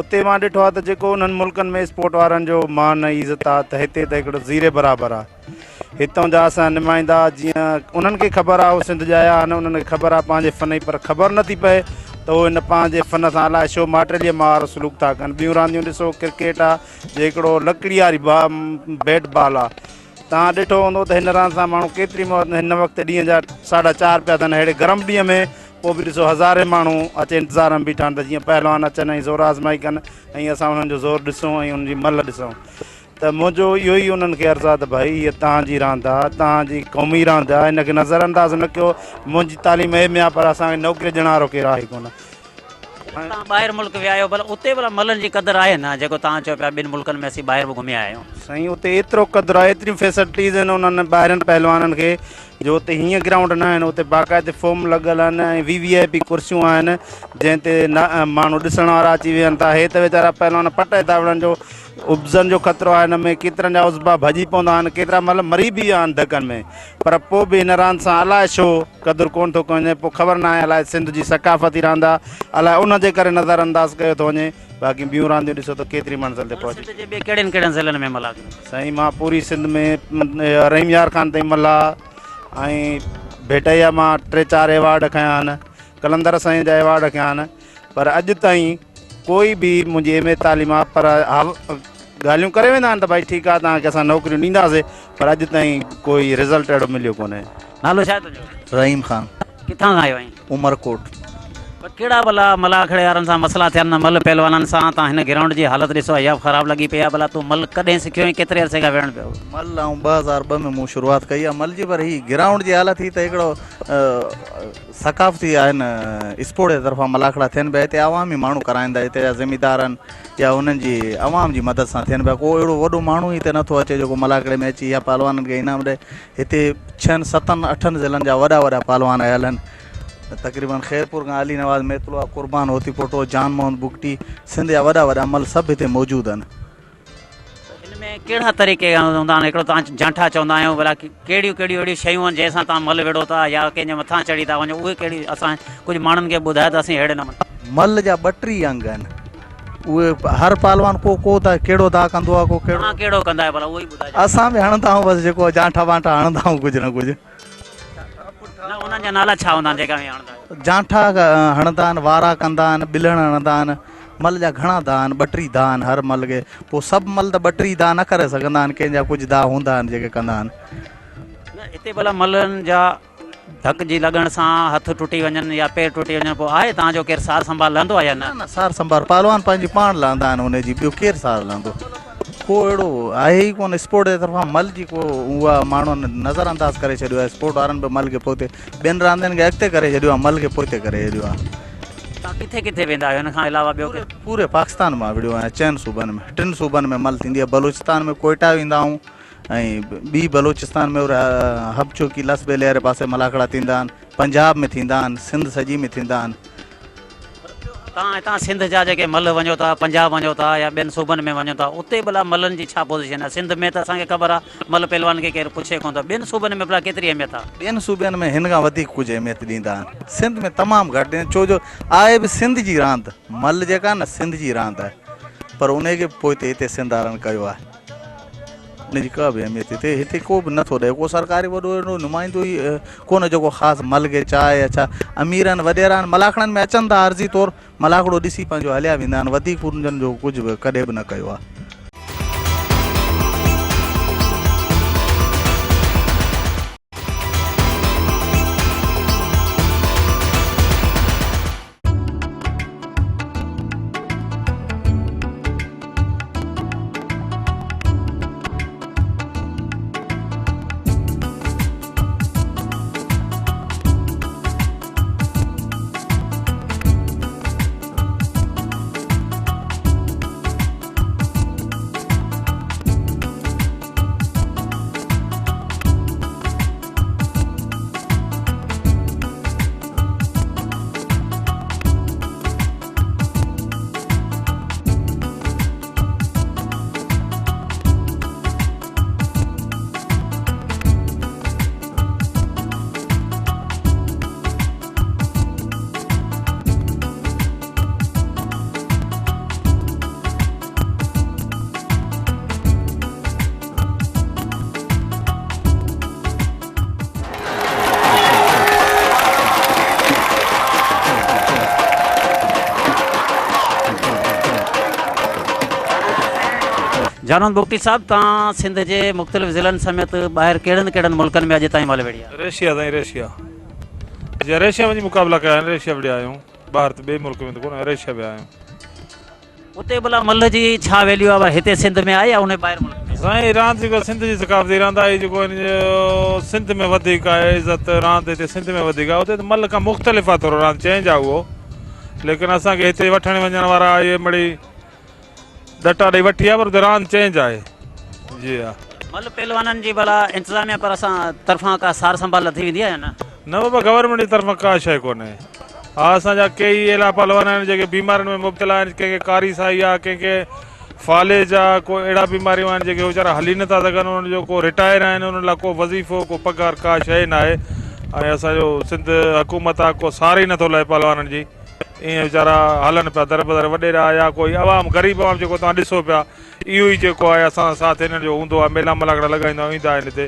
اتي مان ڏٺو آهي ته جيڪو انهن ملڪن ۾ اسپورٽ وارن جو مان ۽ عزت آهي ته هتي ته هڪڙو زيري برابر آهي هتان جا اسان نمائندا جيئن انهن کي خبر آهي هو سنڌ ڄايا آهن انهن کي خبر آهي پنهنجي فن جي پر خبر نٿي پئي ته هو هن پنهنجي فن سان الائي ڇو ماٽيليء مان وارو سلوڪ ٿا ڪن ٻيون رانديون ڏسو ڪرڪيٽ آهي جي هڪڙو لڪڙي واري بيٽ بال آهي توهان ڏٺو هوندو ته هن راند سان ماڻهو ڪيتري محبت هن وقت ڏينهن جا ساڍا چار پيا اٿن ههڙي گرم ڏينهن ۾ پوء به ڏسو هزارين ماڻهو اچي انتظار ۾ بيٺا آهن ته جيئن پهلوان اچن ۽ زور آزمائي ڪن ۽ اسان انهن جو زور ڏسون ۽ انهن جي ملهه ڏسون ته منهنجو اهو ئي انهن کي عرض آ ته ڀائي هيء توهان جي راند آ، توهان جي قومي راند آ، هن کي نظر انداز نه ڪيو، منهنجي تعليم ايم اي آ پر اسان کي نوڪري ڏيڻ وارو ڪير آهي ڪونه. توهان ٻاهر ملڪ ويا آهيو ڀلا اتي ڀلا ملن جي قدر آهي نه جيڪو توهان چئو پيا ٻن ملڪن ۾ اسين ٻاهر به گهمي آيا آهيون. سائين اتي ايترو قدر آهي ايتريون فيسلٽيز آهن انهن ٻاهرين پهلوانن کي جو اتي هيئن گرائونڊ نه آهن اتي باقاعدي فوم لڳل آهن ۽ وي وي آء پي ڪرسيون آهن جنهن تي ماڻهو ڏسڻ وارا اچي ويهن ٿا هي ته ويچارا پهلوان پٽ ٿا وڙهن جو عضون جو خطرو آهي هن ۾ ڪيترن جا عضبا ڀڄي پوندا آهن ڪيترا مهل مري به ويا آهن ڌڪن ۾ پر پوء به هن راند سان الائي ڇو قدر ڪونه ٿو ڪيو وڃي پوء خبر ناهي الائي سنڌ جي ثقافتي راند آهي الائي ان جي ڪري نظر انداز ڪيو ٿو وڃي باقي ٻيون رانديون ڏسو ته ڪيتري منزل تي پهچي سنڌ جي ٻي ڪهڙين ڪهڙين ضلعن ۾ ملهه ٿينديون؟ سائين مان پوري سنڌ ۾ رحيم يار خان تائين ملهه ۽ ڀيٽئيا مان ٽي چار ايوارڊ کنيا آهن قلندر سائين جا ايوارڊ کنيا آهن پر اڄ تائين ڪوئي به منهنجي ايم اي تعليم آ پر ڳالهيون ڪري ويندا آهن ته ڀائي ٺيڪ آ توهان کي اسان نوڪريون ڏينداسي پر اڄ تائين ڪوئي رزلٽ اهڙو مليو ڪونهي. نالو ڇا آهي تنهنجو؟ رحيم خان. ڪٿان کان آيو آهين؟ عمرڪوٽ. پر ڪهڙا ڀلا ملاکڙي وارن سان مسئلا ٿيا آهن ملهه پهلوانن سان تان هن گرائونڊ جي حالت ڏسو اها به خراب لڳي پئي آهي ڀلا تون ملهه ڪڏهن سکيو ۽ ڪيتري عرصي کان وڙهڻ پيو؟ ملهه آئون 2002 ۾ مون شروعات ڪئي آهي ملهه جي پر هي گرائونڊ جي حالت هي ته هڪڙو ثقافتي آهن اسپورٽ جي طرفان ملاکڙا ٿين پيا هتي عوامي ماڻهو ڪرائين ٿا هتي جا زميندار آهن يا انهن جي عوام جي مدد سان ٿين پيا ڪو اهڙو وڏو ماڻهو هتي نٿو اچي جيڪو ملاکڙي ۾ اچي يا پهلوانن کي انعام ڏئي هتي ڇهن ستن اٺن ضلعن جا وڏا وڏا پهلوان آيل آهن تقريبن خيرپور کان علي نواز ميتلو آ قربان هوتيپوٽو جان محمد بگٽي سنڌ جا وڏا وڏا مل سڀ هتي موجود آهن. هن ۾ ڪهڙا طريقي هوندا آهن هڪڙو توهان جانٺا چوندا آهيو ڀلا ڪهڙيون ڪهڙيون اهڙيون شيون آهن جنهن سان توهان ملهه وڙهو ٿا يا ڪنهن جي مٿان چڙهي ٿا وڃو اهي ڪهڙيون اسان ڪجهه ماڻهن کي ٻڌايو ته اسين اهڙي نموني. ملهه جا ٻه ٽي انگ آهن اهي هر پهلوان ڪو ڪو ته ڪهڙو داء ڪندو آهي ڪو ڪهڙو. توهان ڪهڙو ڪندا آهيو ڀلا اهو ئي ٻڌايو. اسان به هڻندا آهيون بس جيڪو جانٺا وانٺا هڻندا آهيون ڪجهه نه ڪجهه. نه انهن جا نالا ڇا هوندا آهن جيڪا اوهين هڻندا آهيو؟ جانٺا هڻندا آهن، وارا ڪندا آهن، ٻلهڻ هڻندا آهن، مل جا گهڻا داء آهن، ٻه ٽي داء آهن هر مل کي، پوء سڀ مل ته ٻه ٽي داء نه ڪري سگهندا آهن، ڪنهن جا ڪجهه داء هوندا آهن جيڪي ڪندا آهن. نه هتي ڀلا ملن جا ڌڪ جي لڳڻ سان هٿ ٽٽي وڃن يا پير ٽٽي وڃن پوء آهي توهان جو ڪير سار سنڀال لهندو آهي يا نه؟ نه نه سار سنڀال پهلوان پنهنجي پاڻ لهندا آهن انهي جي ٻيو ڪير سار لهندو. ڪو اهڙو آهي ئي ڪونه اسپورٽ جي طرفان مل جي ڪو اها ماڻهن نظر انداز ڪري ڇڏيو آهي اسپورٽ وارن به مل کي پوئتي ٻين راندين کي اڳتي ڪري ڇڏيو آهي مل کي پوئتي ڪري ڇڏيو آهي. توهان ڪٿي ڪٿي ويندا آهيو ان کان علاوه ٻيو ڪٿي؟ پوري پاڪستان مان وڙهيو آهيان چئن صوبن ۾ ٽن صوبن ۾ مل ٿيندي آهي بلوچستان ۾ ڪوئيٽا ويندا آهيون ۽ ٻي بلوچستان ۾ حب چوڪي لس ٻيلي واري پاسي ملاکڙا ٿيندا آهن پنجاب ۾ ٿيندا آهن سنڌ سڄي ۾ ٿيندا آهن. توهان هتان سنڌ جا جيڪي ملهه وڃو ٿا، پنجاب وڃو ٿا يا ٻين صوبن ۾ وڃو ٿا، اتي ڀلا ملهن جي ڇا پوزيشن آهي؟ سنڌ ۾ ته اسان کي خبر آهي ملهه پهلوان کي ڪير پڇي ڪونه ٿو، ٻين صوبن ۾ ڀلا ڪيتري اهميت آهي؟ ٻين صوبن ۾ هن کان وڌيڪ ڪجهه اهميت ڏيندا آهن، سنڌ ۾ تمام گهٽ ڏيندا آهن، ڇو جو آهي به سنڌ جي راند، ملهه جيڪا آهي نه سنڌ جي راند آهي، پر انهي کي به پوئتي هتي سنڌ وارن ڪيو آهي. ان جي ڪا به اهميت هتي هتي ڪو به نٿو ڏئي ڪو سرڪاري وڏو اهڙو نمائندو ئي ڪونه جيڪو خاص مل کي چاهي يا ڇا امير آهن وڏيرا آهن ملاکڙن ۾ اچن ٿا عارضي طور ملاکڙو ڏسي پنهنجو هليا ويندا آهن وڌيڪ انهن جو ڪجهه به ڪڏهن به نه ڪيو آهي. جانوند بگٽي صاحب توهان سنڌ جي مختلف ضلعن سميت ٻاهر ڪهڙن ڪهڙن ملڪن ۾ اڄ تائين ملهه وڙهي آهي؟ رشيا تائين رشيا جي رشيا وڃي مقابلا ڪيا آهن رشيا وڙهيا آهيون ٻاهر ته ٻئي ملڪ ۾ ته ڪونه رشيا ويا آهيون. اتي ڀلا ملهه جي ڇا ويليو آهي هتي سنڌ ۾ آهي يا انهي ٻاهر ملڪ ۾؟ سائين راند جيڪو سنڌ جي ثقافتي راند آهي جيڪو ان جو سنڌ ۾ وڌيڪ آهي عزت راند هتي سنڌ ۾ وڌيڪ آهي اتي ته ملهه کان مختلف آهي ٿورو راند چينج آهي اهو ليڪن اسان کي هتي وٺڻ وڃڻ وارا اهي مڙئي ڏٽا ڏئي وٺي آ پر اتي راند چينج آهي جي ها. ملهه پهلوانن جي ڀلا انتظاميا پر اسان طرفان ڪا سار سنڀال لڌي ويندي آهي يا نه؟ نه بابا گورنمينٽ جي طرفان ڪا شيء ڪونهي ها اسان جا ڪيئي اهڙا پهلوان آهن جيڪي بيمارين ۾ مبتلا آهن ڪنهن کي ڪاري سائي آهي ڪنهن کي فالج آهي ڪو اهڙا بيماريون آهن جيڪي ويچارا هلي نٿا سگهن انهن جو ڪو رٽائر آهن انهن لاء ڪو وظيفو ڪو پگهار ڪا شيء ناهي ۽ اسان جو سنڌ حڪومت آهي ڪو سار ئي نٿو لهي پهلوانن جي ايئن ويچارا هلن پيا دربدر وڏيرا يا ڪوئي عوام غريب عوام جيڪو توهان ڏسو پيا اهو ئي جيڪو آهي اسان سان ساٿ هنن جو هوندو آهي ميلا ملاکڙا لڳائيندا ايندا آهن هتي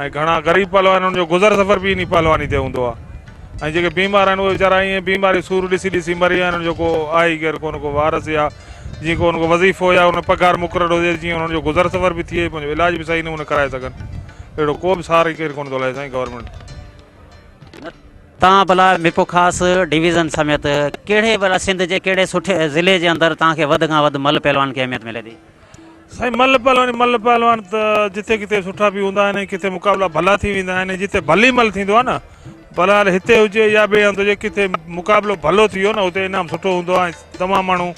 ۽ گهڻا غريب پهلوان انهن جو گذر سفر به انهي پهلواني تي هوندو آهي ۽ جيڪي بيمار آهن اهي ويچارا ايئن بيماري سور ڏسي ڏسي مري ويا آهن انهن جو ڪو آهي ئي ڪير ڪونه ڪو وارث يا جيئن ڪو ان ڪو وظيفو يا ان پگهار مقرر هجي جيئن انهن جو گذر سفر به ٿئي پنهنجو علاج به صحيح نموني ڪرائي سگهن اهڙو ڪو به سهارو ئي ڪير ڪونه ٿو لهي سائين گورنمينٽ. تان ڀلا ميرپورخاص ڊويزن سميت ڪهڙي ڀلا سنڌ جي ڪهڙي سٺي ضلعي جي اندر توهان کي وڌ کان وڌ ملهه پهلوان کي اهميت ملي ٿي؟ سائين ملهه پهلواني ملهه پهلوان ته جتي ڪٿي سٺا به هوندا آهن ۽ ڪٿي مقابلا ڀلا ٿي ويندا آهن ۽ جتي ڀلي ملهه ٿيندو آهي نه بهرحال هتي هجي يا ٻئي هنڌ هجي ڪٿي مقابلو ڀلو ٿي ويو نه اتي انعام سٺو هوندو آهي ۽ تمام ماڻهو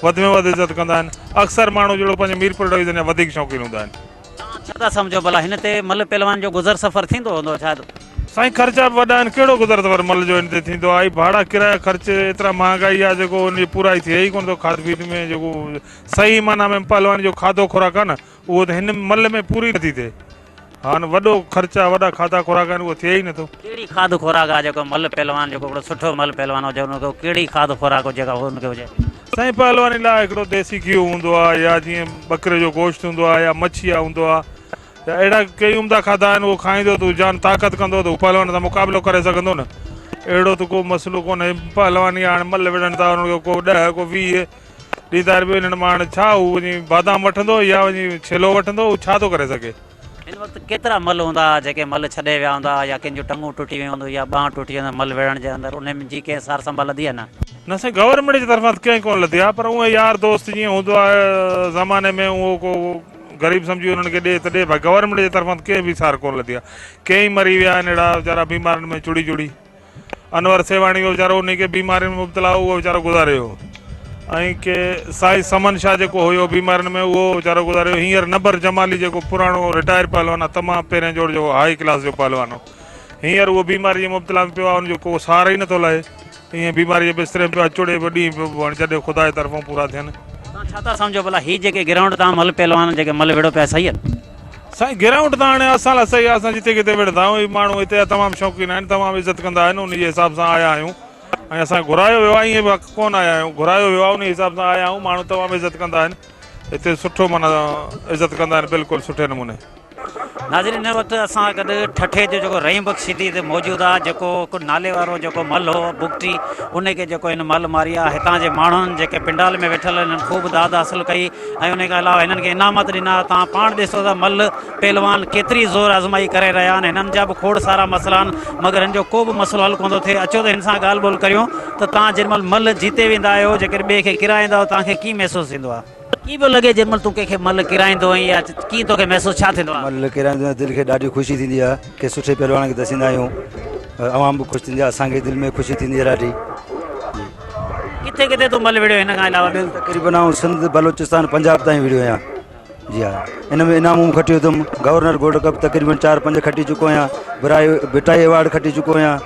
وڌ ۾ وڌ عزت ڪندا آهن اڪثر ماڻهو جهڙو پنهنجي ميرپور ڊويزن جا وڌيڪ شوقين هوندا آهن. توهان ڇا ٿا سمجهو ڀلا هن تي ملهه پهلوان جو گذر سفر ٿيندو هوندو ڇا؟ سائين خرچا به وڏا آهن ڪهڙو گذر سفر ملهه جو هن تي ٿيندو آهي ڀاڙا ڪرايا خرچ ايترا مهانگائي آهي جيڪو ان جي پورائي ٿئي ئي ڪونه ٿو کاڌ پيت ۾ جيڪو صحيح معنيٰ ۾ پهلوان جو کاڌو خوراڪ آهي نه اهو ته هن ملهه ۾ پوري نٿي ٿئي هان وڏو خرچ آهي وڏا کاڌا خوراڪ آهن اهو ٿئي ئي نٿو. ڪهڙي کاڌ خوراڪ آهي جيڪو ملهه پهلوان جيڪو هڪڙو سٺو ملهه پهلوان هجي ان کي ڪهڙي کاڌ خوراڪ جيڪا ان کي هجي. سائين پهلواني لاء هڪڙو ديسي گيهه هوندو آهي يا جيئن ٻڪري جو گوشت هوندو آهي يا مڇي يا هوندو آهي يا اهڙا ڪيئي عمدا کاڌا آهن اهو کائيندو ته هو جان طاقت ڪندو ته هو پهلوان سان مقابلو ڪري سگهندو نه اهڙو ته ڪو مسئلو ڪونهي پهلواني هاڻي ملهه وڙهن ٿا انهن کي ڪو 10 ڪو 20 ڏيندا آهن ٻيو انهن مان هاڻي ڇا هو وڃي بادام وٺندو يا وڃي ڇيلو وٺندو هو ڇا ٿو ڪري سگهي. هن وقت ڪيترا ملهه هوندا جيڪي ملهه ڇڏي ويا هوندا يا ڪن جون ٽنگون ٽٽي ويون هونديون يا ٻانهن ٽٽي ويون هونديون ملهه وڙهڻ جي اندر انهن جي ڪنهن سار سنڀال لڌي آهي نه؟ نه سائين گورنمينٽ جي طرفان ته ڪنهن ڪونه لڌي آهي پر اونئن يار دوست جيئن هوندو آهي زماني ۾ اهو ڪو غريب سمجهي انهن کي ڏي ته ڏي ڀائي گورنمينٽ جي طرفان ته ڪنهن به سار ڪونه لڌي آهي ڪيئي مري ويا آهن اهڙا ويچارا بيمارين ۾ چڙي چڙي انور سيوهاڻي اهو ويچارو انهي کي بيمارين ۾ مبتلا هو اهو ويچارو گذاري ويو ۽ ڪي سائين سمن شاهه جيڪو هيو بيمارين ۾ اهو ويچارو گذاري ويو هينئر نبر جمالي جيڪو پراڻو رٽائر پهلوان آهي تمام پهرين جوڙ جو هائي ڪلاس جو پهلوان هو هينئر اهو بيماري جي مبتلا ۾ پيو آهي ان جو ڪو سار ئي نٿو لهي ائين بيماري جي بستري ۾ پيو آهي چڙي به ڏينهن پيو هاڻي جڏهن خدا جي طرفون پورا ٿين. توهان ڇا ٿا سمجهو ڀلا هي جيڪي گرائونڊ تان ملهه پهلوان جيڪي ملهه وڙهو پيا صحيح آهن؟ سائين گرائونڊ ته هاڻي اسان لاء صحيح آهي اسان جتي ڪٿي وڙهندا آهيون هي ماڻهو هتي جا تمام شوقين آهن تمام عزت ڪندا آهن انهي جي حساب سان آيا آهيون ۽ اسان کي گهرايو ويو آهي ائين به ڪونه آيا آهيون گهرايو ويو آهي انهي حساب سان آيا آهيون ماڻهو تمام عزت ڪندا آهن هتي سٺو معنيٰ عزت ڪندا آهن بلڪل سٺي نموني. ناظرين هن وقت اسان گڏ ٺٽي جو جيڪو رحيم بخش شيدي هتي موجود آ جيڪو هڪ نالي وارو جيڪو مل هو بگٽي ان کي جيڪو هن مل ماري آ هتان جي ماڻهن جيڪي پنڊال ۾ ويٺل هنن خوب داد حاصل ڪئي ۽ ان کان علاوه هنن کي انعامات ڏنا تان پاڻ ڏسو ته مل پهلوان ڪيتري زور آزمائي ڪري رهيا آهن هنن جا به کوڙ سارا مسئلا آهن مگر هن جو ڪو به مسئلو حل ڪونه ٿو ٿئي اچو ته هن سان ڳالهه ٻولهه ڪريون ته تان جنهن مهل مل جيتي ويندا آهيو جيڪڏهن ٻئي کي ڪيرائيندا آهيو تان کي ڪيئن محسوس ٿيندو آ. ڪيئن پيو لڳي جنهن مهل تون ڪنهن کي ملهه ڪيرائيندو آهين يا ڪيئن توکي محسوس ڇا ٿيندو آهي؟ ملهه ڪيرائيندو آهيان دل کي ڏاڍي خوشي ٿيندي آهي ڪنهن سٺي پهلوان کي دسيندا آهيون عوام به خوش ٿيندي آهي اسان کي دل ۾ خوشي ٿيندي آهي ڏاڍي. ڪٿي ڪٿي تون ملهه وڙهيو هن کان علاوه ٻيو؟ تقريبن آئون سنڌ بلوچستان پنجاب تائين وڙهيو آهيان جي ها ان ۾ انعامون کٽيو اٿم گورنر گولڊ ڪپ تقريبن 4 5 کٽي چڪو آهيان برائي ڀٽائي ايوارڊ کٽي چڪو آهيان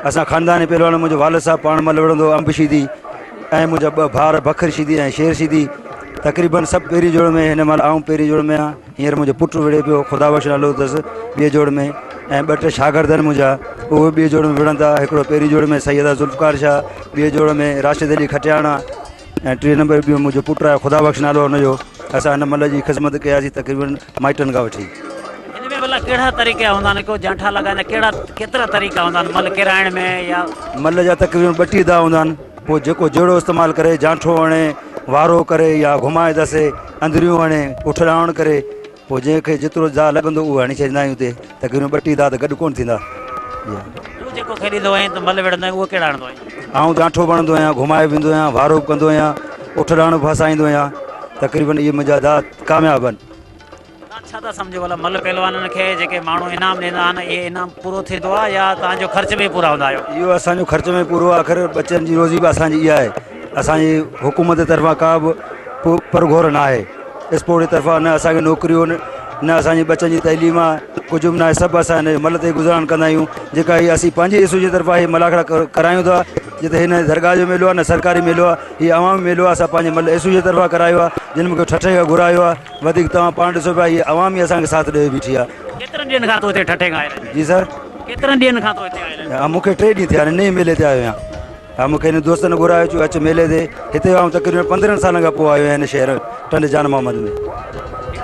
اسان خانداني پهلوان منهنجو والد صاحب پاڻ ملهه وڙهندو هو انب شيدي ۽ منهنجا ٻه ڀائر بکر شيدي ۽ شير شيدي تقريبن سڀ پهرين جوڙ ۾ هن مهل آئون پهرين جوڙ ۾ آهيان هينئر منهنجو پٽ وڙهي پيو خدا بخش نالو اٿس ٻئي جوڙ ۾ ۽ ٻه ٽي شاگرد آهن منهنجا اهي ٻئي جوڙ ۾ وڙهن ٿا هڪڙو پهرين جوڙ ۾ سيده ذوالفقار شاهه ٻئي جوڙ ۾ راشد علي کٽياڻا ۽ ٽئين نمبر ٻيو منهنجو پٽ آهي خدا بخش نالو هن جو اسان هن ملهه جي خدمت ڪياسين تقريبن مائٽن کان وٺي. هن ۾ ڀلا ڪهڙا طريقا هوندا آهن ڪو جانٺا لڳائيندا ڪهڙا ڪيترا طريقا هوندا آهن ملهه ڪيرائڻ ۾ يا. ملهه جا تقريبن 32 داء هوندا آهن پوء جيڪو جهڙو استعمال ڪري جانٺو هڻي وارو ڪري يا گهمائي دسي اندريون هڻي اٺ ڏاڻ ڪري پوء جنهن کي جيترو داء لڳندو اهو هڻي ڇڏيندا آهيون اتي تقريبن ٻه ٽي داء ته گڏ ڪونه ٿيندا. تون جيڪو کيڏيندو آهين ته ملهه وڙهندو آهين اهو ڪهڙا هڻندو آهين؟ آئون ڏانٺو به هڻندو آهيان، گهمائي به ويندو آهيان، وارو به ڪندو آهيان، اٺ ڏاڻ به ڦاسائيندو آهيان، تقريبن اهي منهنجا داء ڪامياب آهن. توهان ڇا ٿا سمجهو ڀلا ملهه پهلوانن کي جيڪي ماڻهو انعام ڏيندا آهن اهي انعام پورو ٿيندو آهي يا توهان جو خرچ ۾ پورا هوندا آهيو؟ اهو اسان جو خرچ ۾ پورو آهي آخر ٻچن جي روزي به اسان جي اها آهي اسان جي حڪومت طرفان ڪا به پرگهور نه آهي. اسپورٽ جي طرفان نه اسان کي نوڪريون نه اسان جي ٻچن جي تعليم آ ڪجهه به ناهي سڀ اسان هن ملهه تي گذران ڪندا آهيون جيڪا هي اسين پنهنجي ايسو جي طرفان هي ملاکڙا ڪرايون ٿا جتي هن درگاهه جو ميلو آ نه سرڪاري ميلو آ هي عوامي ميلو آ اسان پنهنجي ملهه ايسو جي طرفان ڪرايو آ جن مونکي ٺٽي کان گهرايو آ وڌيڪ توهان پاڻ ڏسو پيا هي عوام ئي اسان کي ساٿ ڏيئي بيٺي آ. ڪيترن ڏينهن کان تون هتي ٺٽي کان آيل آهين؟ جي سر. ڪيترن ڏينهن کان تون هتي آيل آهين؟ ها مونکي ٽي ڏينهن ٿيا آهن نئين ميلي تي آيو آهيان. ها مون کي هن دوستن گهرايو چيو اچ ميلي تي هتي آئون تقريبن 15 سالن کان پوء آيو آهيان هن شهر ٽنڊي جان محمد ۾.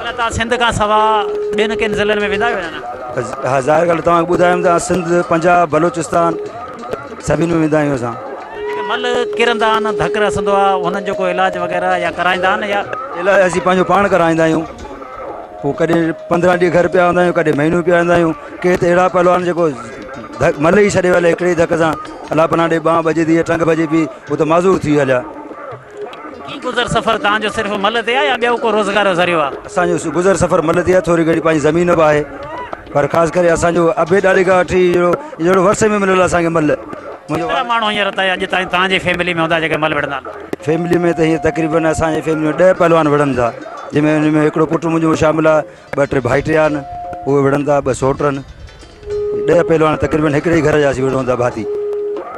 هڪ توهان سنڌ کان سوا ٻين ڪن ضلعن ۾ ويندا آهيو يا نه؟ ها ظاهر ڳالهه توهان کي ٻڌايم ته سنڌ پنجاب بلوچستان سڀني ۾ ويندا آهيون اسان. جيڪي ملهه ڪرندا آهن ڌڪ رسندو آهي انهن جو ڪو علاج وغيره يا ڪرائيندا آهن يا؟ علاج اسين پنهنجو پاڻ ڪرائيندا آهيون پوء ڪڏهن 15 ڏينهن گهر پيا هوندا آهيون ڪڏهن مهينو پيا هوندا آهيون ڪي ته اهڙا پهلوان جيڪو ڌڪ ملهه ئي ڇڏي ويا هڪڙي ئي ڌڪ سان الله پناهه ڏي ٻانهن ڀڄي ٿي يا ٽنگ ڀڄي پئي هو ته معذور ٿي هليا. ڪي گذر سفر توهان جو صرف ملهه تي آهي يا ٻيو ڪو روزگار جو ذريعو آهي؟ اسان جو گذر سفر ملهه تي آهي ٿوري گهڻي پنهنجي زمين به آهي پر خاص ڪري اسان جو ابي ڏاڏي کان وٺي اهڙو اهڙو ورثي ۾ مليل اسان کي ملهه. منهنجو ڪيترا ماڻهو هينئر تائين اڄ تائين توهان جي فيملي ۾ هوندا جيڪي ملهه وڙهندا آهن؟ فيملي ۾ ته هينئر تقريبن اسان جي فيملي ۾ ڏهه پهلوان وڙهن ٿا جنهن ۾ ان ۾ هڪڙو پٽ منهنجو شامل آهي ٻه ٽي ڀائٽيا آهن اهي وڙهن ٿا ٻه سوٽ آهن. ڏهه پهلوان تقريبن هڪڙي ئي گهر جا اسين وڙهون ٿا ڀاتي.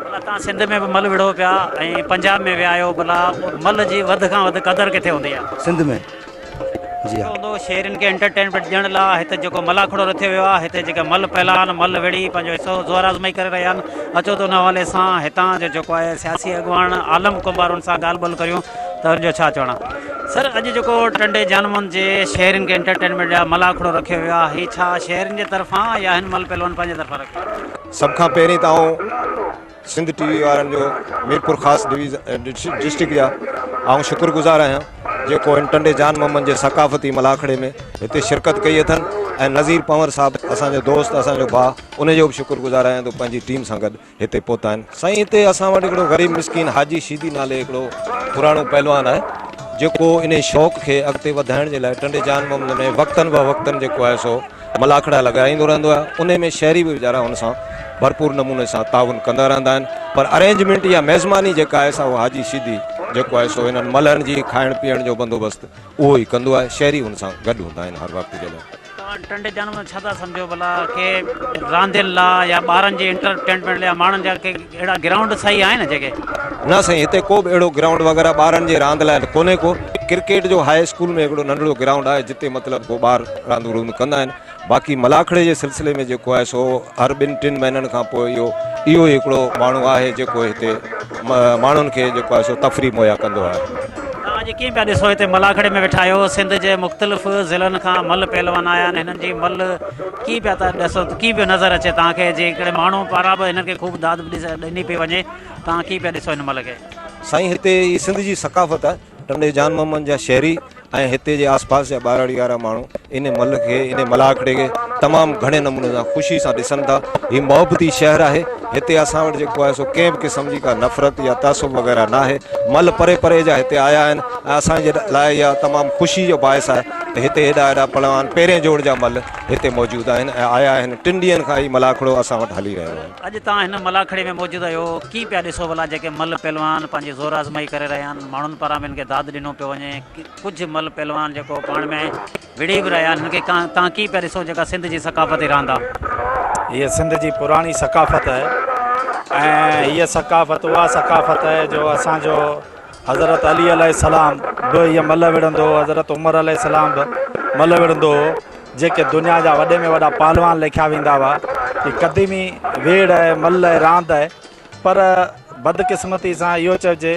ڀلا توهان سنڌ ۾ به ملهه وڙهو پيا ۽ پنجاب ۾ ويا آهيو ڀلا ملهه جي وڌ کان وڌ قدر ڪٿي هوندي آهي؟ سنڌ ۾ جي ها. هوندو شهرين کي انٽرٽينمينٽ ڏيڻ لاء هتي جيڪو ملاکڙو رٿيو ويو آهي هتي جيڪي ملهه پهلوان ملهه وڙهي پنهنجو حصو زور آزمائي ڪري رهيا آهن اچو ته ان حوالي سان هتان جو جيڪو آهي سياسي اڳواڻ عالم ڪنڀار ان سان ڳالهه ٻولهه ڪريون ته ان جو ڇا چوڻ آهي. سر اڄ جيڪو ٽنڊي جانمن جي شهرين کي انٽرٽينمينٽ لاء ملاکڙو رکيو ويو آهي هي ڇا شهرين جي طرفان يا هن مل پهلوان پنهنجي طرفان رکيو آهي؟ سڀ کان پهرين ته آئون سنڌ ٽي وي وارن جو ميرپورخاص ڊسٽرڪٽ جا آئون شڪر گذار آهيان جيڪو هن ٽنڊي جان محمد جي ثقافتي ملاکڙي ۾ هتي شرڪت ڪئي اٿن ۽ نذير پنور صاحب اسان جو دوست اسان جو ڀاء ان جو به شڪر گذار آهيان ته پنهنجي ٽيم سان گڏ هتي پهتا آهن. سائين هتي اسان وٽ هڪڙو غريب مسڪين حاجي شيدي نالي هڪڙو پراڻو پهلوان آهي جيڪو انهي شوق کي اڳتي وڌائڻ جي لاء ٽنڊي جان محمد ۾ وقتن به وقتن جيڪو آهي سو ملاکڙا لڳائيندو رهندو آهي انهي ۾ شهري به ويچارا ان سان ڀرپور نموني سان تعاون ڪندا رهندا آهن پر ارينجمينٽ يا ميزماني جيڪا آهي سا اها حاجي شيدي جيڪو آهي سو انهن ملهن جي کائڻ پيئڻ جو بندوبست اهو ئي ڪندو آهي شهري ان سان گڏ هوندا آهن هر وقت جي لاء. توهان ٽنڊي جانو ۾ ڇا ٿا سمجهو ڀلا ڪي راندين لا يا ٻارن جي انٽرٽينمينٽ لا ماڻهن جا ڪي اهڙا گرائونڊ صحيح آهن جيڪي. نه سائين هتي ڪو به اهڙو گرائونڊ وغيره ٻارن جي راند لاء ڪونهي ڪو ڪرڪيٽ جو هاء اسڪول ۾ هڪڙو ننڍڙو گرائونڊ آهي جتي مطلب ڪو ٻار راندون روند ڪندا آهن باقي ملاکڙي جي سلسلي ۾ جيڪو آهي سو هر ٻن ٽن مهينن کان پوء اهو اهو ئي هڪڙو ماڻهو آهي جيڪو هتي ماڻهن کي جيڪو آهي سو تفريح مهيا ڪندو آهي. توهان اڄ ڪيئن پيا ڏسو هتي ملاکڙي ۾ ويٺا آهيو سنڌ جي مختلف ضلعن کان ملهه پهلوان آيا آهن هنن جي ملهه ڪيئن پيا ٿا ڏسو ڪيئن پيو نظر اچي توهان کي جي هڪڙي ماڻهو پاران به هنن کي خوب داد ڏني پئي وڃي توهان ڪيئن پيا ڏسو هن ملهه کي. سائين هتي هي سنڌ جي ثقافت آهي ٽنڊي جان محمد جا شهري ۽ هتي جي آس پاس جا ٻهراڙي وارا ماڻهو ان ملهه کي ان ملاکڙي کي تمام گهڻي نموني سان خوشي سان ڏسن ٿا هي محبتي شهر آهي هتي اسان وٽ جيڪو آهي سو ڪنهن به قسم جي ڪا نفرت يا تعصب وغيره نه آهي ملهه پري پري جا هتي آيا آهن ۽ اسان جي لاء اها تمام خوشي جو باعث آهي ته هتي هيڏا هيڏا پهلوان پهرين جوڙ جا ملهه هتي موجود آهن ۽ آيا آهن ٽن ڏينهن کان هي ملاکڙو اسان وٽ هلي رهيو آهي. اڄ توهان هن ملاکڙي ۾ موجود آهيو، ڪيئن پيا ڏسو ڀلا جيڪي ملهه پهلوان پنهنجي زور آزمائي ڪري رهيا آهن، ماڻهن پاران به هن کي داد ڏنو پيو وڃي، ڪجهه ملهه پهلوان جيڪو پاڻ ۾ وڙهي به رهيا آهن، هن کي توهان ڪيئن پيا ڏسو جيڪا سنڌ جي ثقافتي راند آهي. هيء سنڌ جي پراڻي ثقافت آهي ۽ هيء ثقافت اها ثقافت آهي جو اسان جو حضرت علي عليه السلام به هيء ملهه وڙهندو هو، حضرت عمر عليه السلام به ملهه وڙهندو هو. جيڪي دنيا جا وڏي ۾ وڏا پهلوان ليکيا ويندا هئا. هي قديمي ويڙهه آهي، ملهه آهي، راند آهي پر بدقسمتي سان اهو چئجي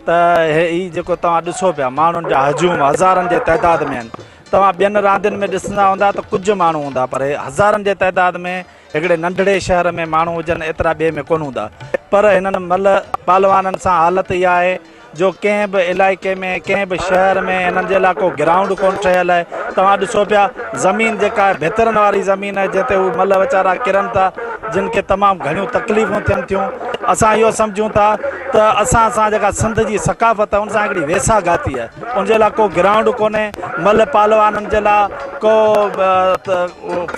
ته هي جيڪو توهان ڏسو پيا ماڻهن جا هجوم هزارن جي تعداد ۾ آهن. توهان ٻين راندين ۾ ڏسندا هوندا ته ڪجهه ماڻهو هوندا پر هي هزارن جي تعداد ۾ هڪڙي ننڍڙي شهر ۾ ماڻهو هجن ايترا ٻئي ۾ ڪونه هوندا پر هنن ملهه پهلوانن سان حالت اها آهي. جو ڪنهن به علائقي ۾ ڪنهن به شهر ۾ هنن جي لاء ڪو گرائونڊ ڪونه ٺهيل آهي توهان ڏسو پيا زمين جيڪا آهي ڀترن واري زمين آهي جنهن تي هو ملهه ويچارا ڪرن ٿا جن کي تمام گهڻيون تڪليفون ٿين ٿيون اسان اهو سمجهون ٿا ته اسان سان جيڪا سنڌ جي ثقافت آهي ان سان هڪڙي ويساهه گهاتي آهي ان جي لاء ڪو گرائونڊ ڪونهي ملهه پهلوانن جي لاء ڪو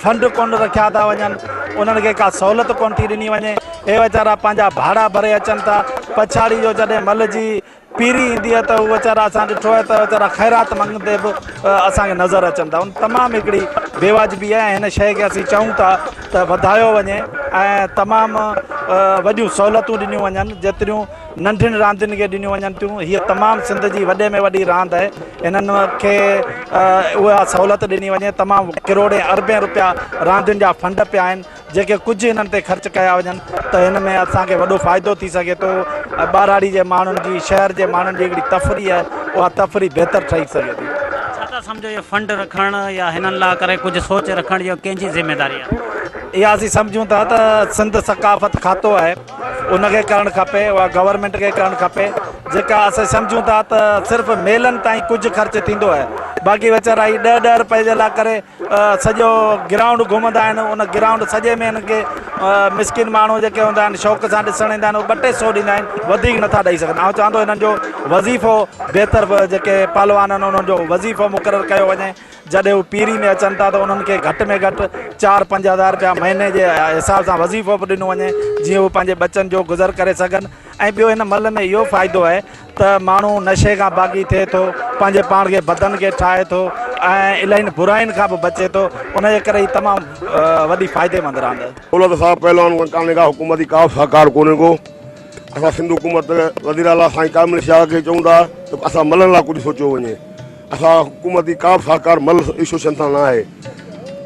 فنڊ ڪونه رکيا ٿا وڃن انهن کي ڪا سهولت ڪونه ٿي ڏني وڃي اهي ويچارا پنهنجا ڀاڙا ڀري اچن ٿا. پڇاڙي جو جڏهن مل جي پيري ايندي آهي ته هو ويچارا اسان ڏٺو آهي ته ويچارا خيرات مڱندي به اسان کي نظر اچن ٿا. ان تمام هڪڙي بيواجبي آهي ۽ هن شيء کي اسين چئون ٿا ته وڌايو وڃي ۽ تمام وڏيون سهولتون ڏنيون وڃن جيتريون ننڍين راندين کي ڏنيون وڃن ٿيون. هيء تمام سنڌ جي وڏي ۾ وڏي راند آهي. هنن کي اها سهولت ڏني وڃي. تمام ڪروڙين اربين روپيا راندين جا فنڊ پيا آهن. جيڪي ڪجهه هنن تي خرچ ڪيا وڃن ته هن ۾ اسان کي وڏو فائدو ٿي سگهي ٿو ۽ ٻهراڙي جي ماڻهن جي شهر جي ماڻهن جي هڪڙي تفريح آهي اها تفريح بهتر ٺهي سگهي ٿي. ڇا ٿا سمجهو اهو فنڊ رکڻ يا هنن لاء ڪري ڪجهه سوچ رکڻ اهو ڪنهن جي ذميواري آهي؟ اها اسين سمجهون ٿا ته سنڌ ثقافت کاتو آهي ان کي ڪرڻ کپي اها گورنمينٽ کي ڪرڻ کپي جيڪا اسين سمجهون ٿا ته صرف ميلن تائين ڪجهه خرچ ٿيندو آهي باقي ويچارا هي ڏهه ڏهه رپئي جي لاء ڪري سڄو گرائونڊ گهمندا آهن ان گرائونڊ سڄي ۾ هنن کي مسڪين ماڻهو جيڪي هوندا آهن شوق سان ڏسڻ ايندا آهن اهي ٻه ٽي سو ڏيندا آهن وڌيڪ نٿا ڏئي سگهن آئون چوان ٿو هنن جو وظيفو بهتر جيڪي پهلوان آهن انهن جو وظيفو مقرر ڪيو وڃي جڏهن هو پيري ۾ اچن ٿا ته انهن کي گهٽ ۾ گهٽ چار 5000 رپيا مهيني جي حساب سان وظيفو به ڏنو وڃي جيئن هو پنهنجي ٻچن جو گذر ڪري سگهن ۽ ٻيو هن مل ۾ اهو فائدو آهي ته ماڻهو نشي کان باغي ٿئي ٿو، پنهنجي پاڻ کي بدن کي ٺاهي ٿو ۽ الاهين براين کان به بچي ٿو، ان جي ڪري هي تمام وڏي فائديمند راند آهي. دولت صاحب پهلوان کان ڪانهي ڪا حڪومتي ڪا به سهڪار ڪونهي ڪو اسان سنڌ حڪومت وزير اعليٰ سائين قائم علي شاهه کي چئون ٿا ته اسان ملن لاء ڪجهه سوچيو وڃي اسان حڪومتي ڪا به سهڪار مل ايسوسيئشن سان نه آهي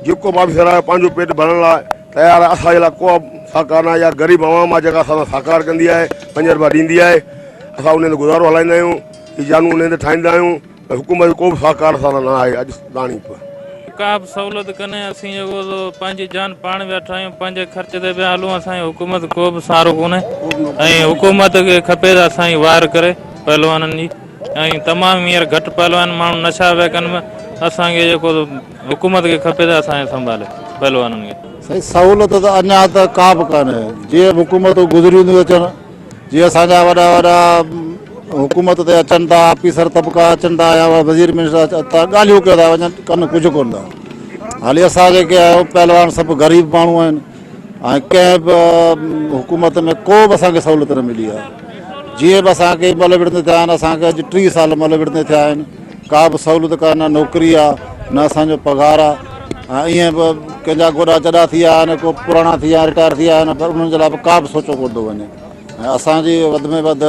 جيڪو به آفيسر آهي پنهنجو پيٽ ڀرڻ لاء تيار آهي اسان جي لاء ڪو به سهڪار نه آهي يا غريب عوام آهي جيڪا اسان سان سهڪار ڪندي آهي 5 روپيا ڏيندي آهي اسان انهي تي گذارو هلائيندا آهيون هي جانو انهي تي ٺاهيندا آهيون ۽ حڪومت جو ڪو به سهڪار اسان سان نه آهي اڄ تاڻي به. ڪا به سهولت ڪنهي اسين جيڪو سو پنهنجي جان پاڻ ويا ٺاهيون پنهنجي خرچ تي پيا هلون اسان جي حڪومت ڪو به سهارو ڪونهي ۽ حڪومت کي کپي ته اسان جي واهر ڪري پهلوانن جي ۽ تمام هينئر گهٽ پهلوان ماڻهو نشا پيا ڪن اسان کي جيڪو سو حڪومت کي کپي ته اسان کي سنڀالي پهلوانن کي. سائين سهولت ته اڃا ته ڪا به ڪانهي جيئن حڪومتون گذريون ٿيون اچن جي اسان جا وڏا وڏا حڪومت تي اچن ٿا آفيسر طبقا اچن ٿا يا وزير منسٽر اچن ٿا ڳالهيون ڪيو ٿا وڃن ڪن ڪجهه ڪون ٿا حالي اسان جيڪي آهيون پهلوان سڀ غريب ماڻهو آهن ۽ ڪنهن به حڪومت ۾ ڪو به اسان کي سهولت نه ملي آهي جيئن به اسان کي مل وڙهندي ٿيا آهن اسان کي اڄ 30 سال مل وڙهندي ٿيا آهن ڪا به سهولت ڪا نه نوڪري آهي نه اسان جو پگهار آهي ۽ ائين به ڪنهن جا گوڏا چڏا ٿي ويا آهن ڪو پراڻا ٿي ويا رٽائر ٿي ويا آهن پر انهن جي لاء به ڪا به سوچو ڪونه ٿو وڃي ۽ اسان جي وڌ ۾ وڌ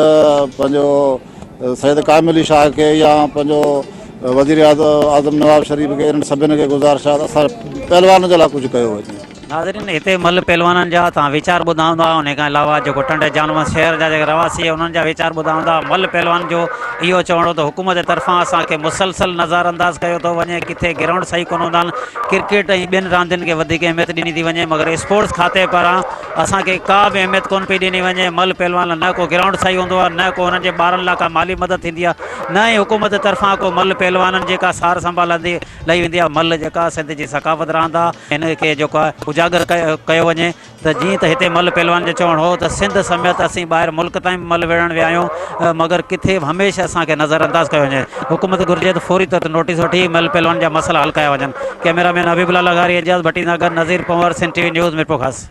پنهنجو سيد قائم علي شاهه کي يا پنهنجو وزير اعظم نواز شريف کي انهن سڀني کي گذارش آهي ته اسان پهلوانن جي لاء ڪجهه ڪيو وڃي. ناظرين هتي ملهه پهلوانن جا توهان ويچار ٻڌا هوندا انهي کان علاوه جيڪو ٽنڊي جانومند شهر جا جيڪي رهواسي انهن جا ويچار ٻڌا هوندا ملهه پهلوان جو اهو چوڻ هو ته حڪومت جي طرفان اسان کي مسلسل نظر انداز ڪيو ٿو وڃي ڪٿي گرائونڊ صحيح ڪونه هوندا آهن ڪرڪيٽ ۽ ٻين راندين کي وڌيڪ اهميت ڏني ٿي وڃي مگر اسپورٽس کاتي پاران اسان کي ڪا به اهميت ڪونه پئي ڏني وڃي ملهه پهلوان لاء نه ڪو گرائونڊ صحيح هوندو آهي نه ڪو انهن جي ٻارن لاء ڪا مالي مدد ٿيندي آهي نه ئي حڪومت جي طرفان ڪو ملهه پهلوانن جي ڪا سار سنڀال لهندي لهي ويندي آهي ملهه جيڪا سنڌ جي ثقافت راند آهي هن کي جيڪو آهي اجاگر ڪيو وڃي ته جيئن ته هتي ملهه پهلوان جو چوڻ هو ته سنڌ سميت اسين ٻاهر ملڪ تائين به ملهه وڙهڻ ويا آهيون مگر ڪٿي به هميشه اسان کي نظر انداز ڪيو وڃي حڪومت گهرجي ته فوري طور تي نوٽيس وٺي ملهه پهلوان جا مسئلا حل ڪيا وڃن ڪئميرا مين حبيب الله لغاري اعجاز ڀٽي سان گڏ Nazir Panhwar Sindh T V news Mirpurkhas.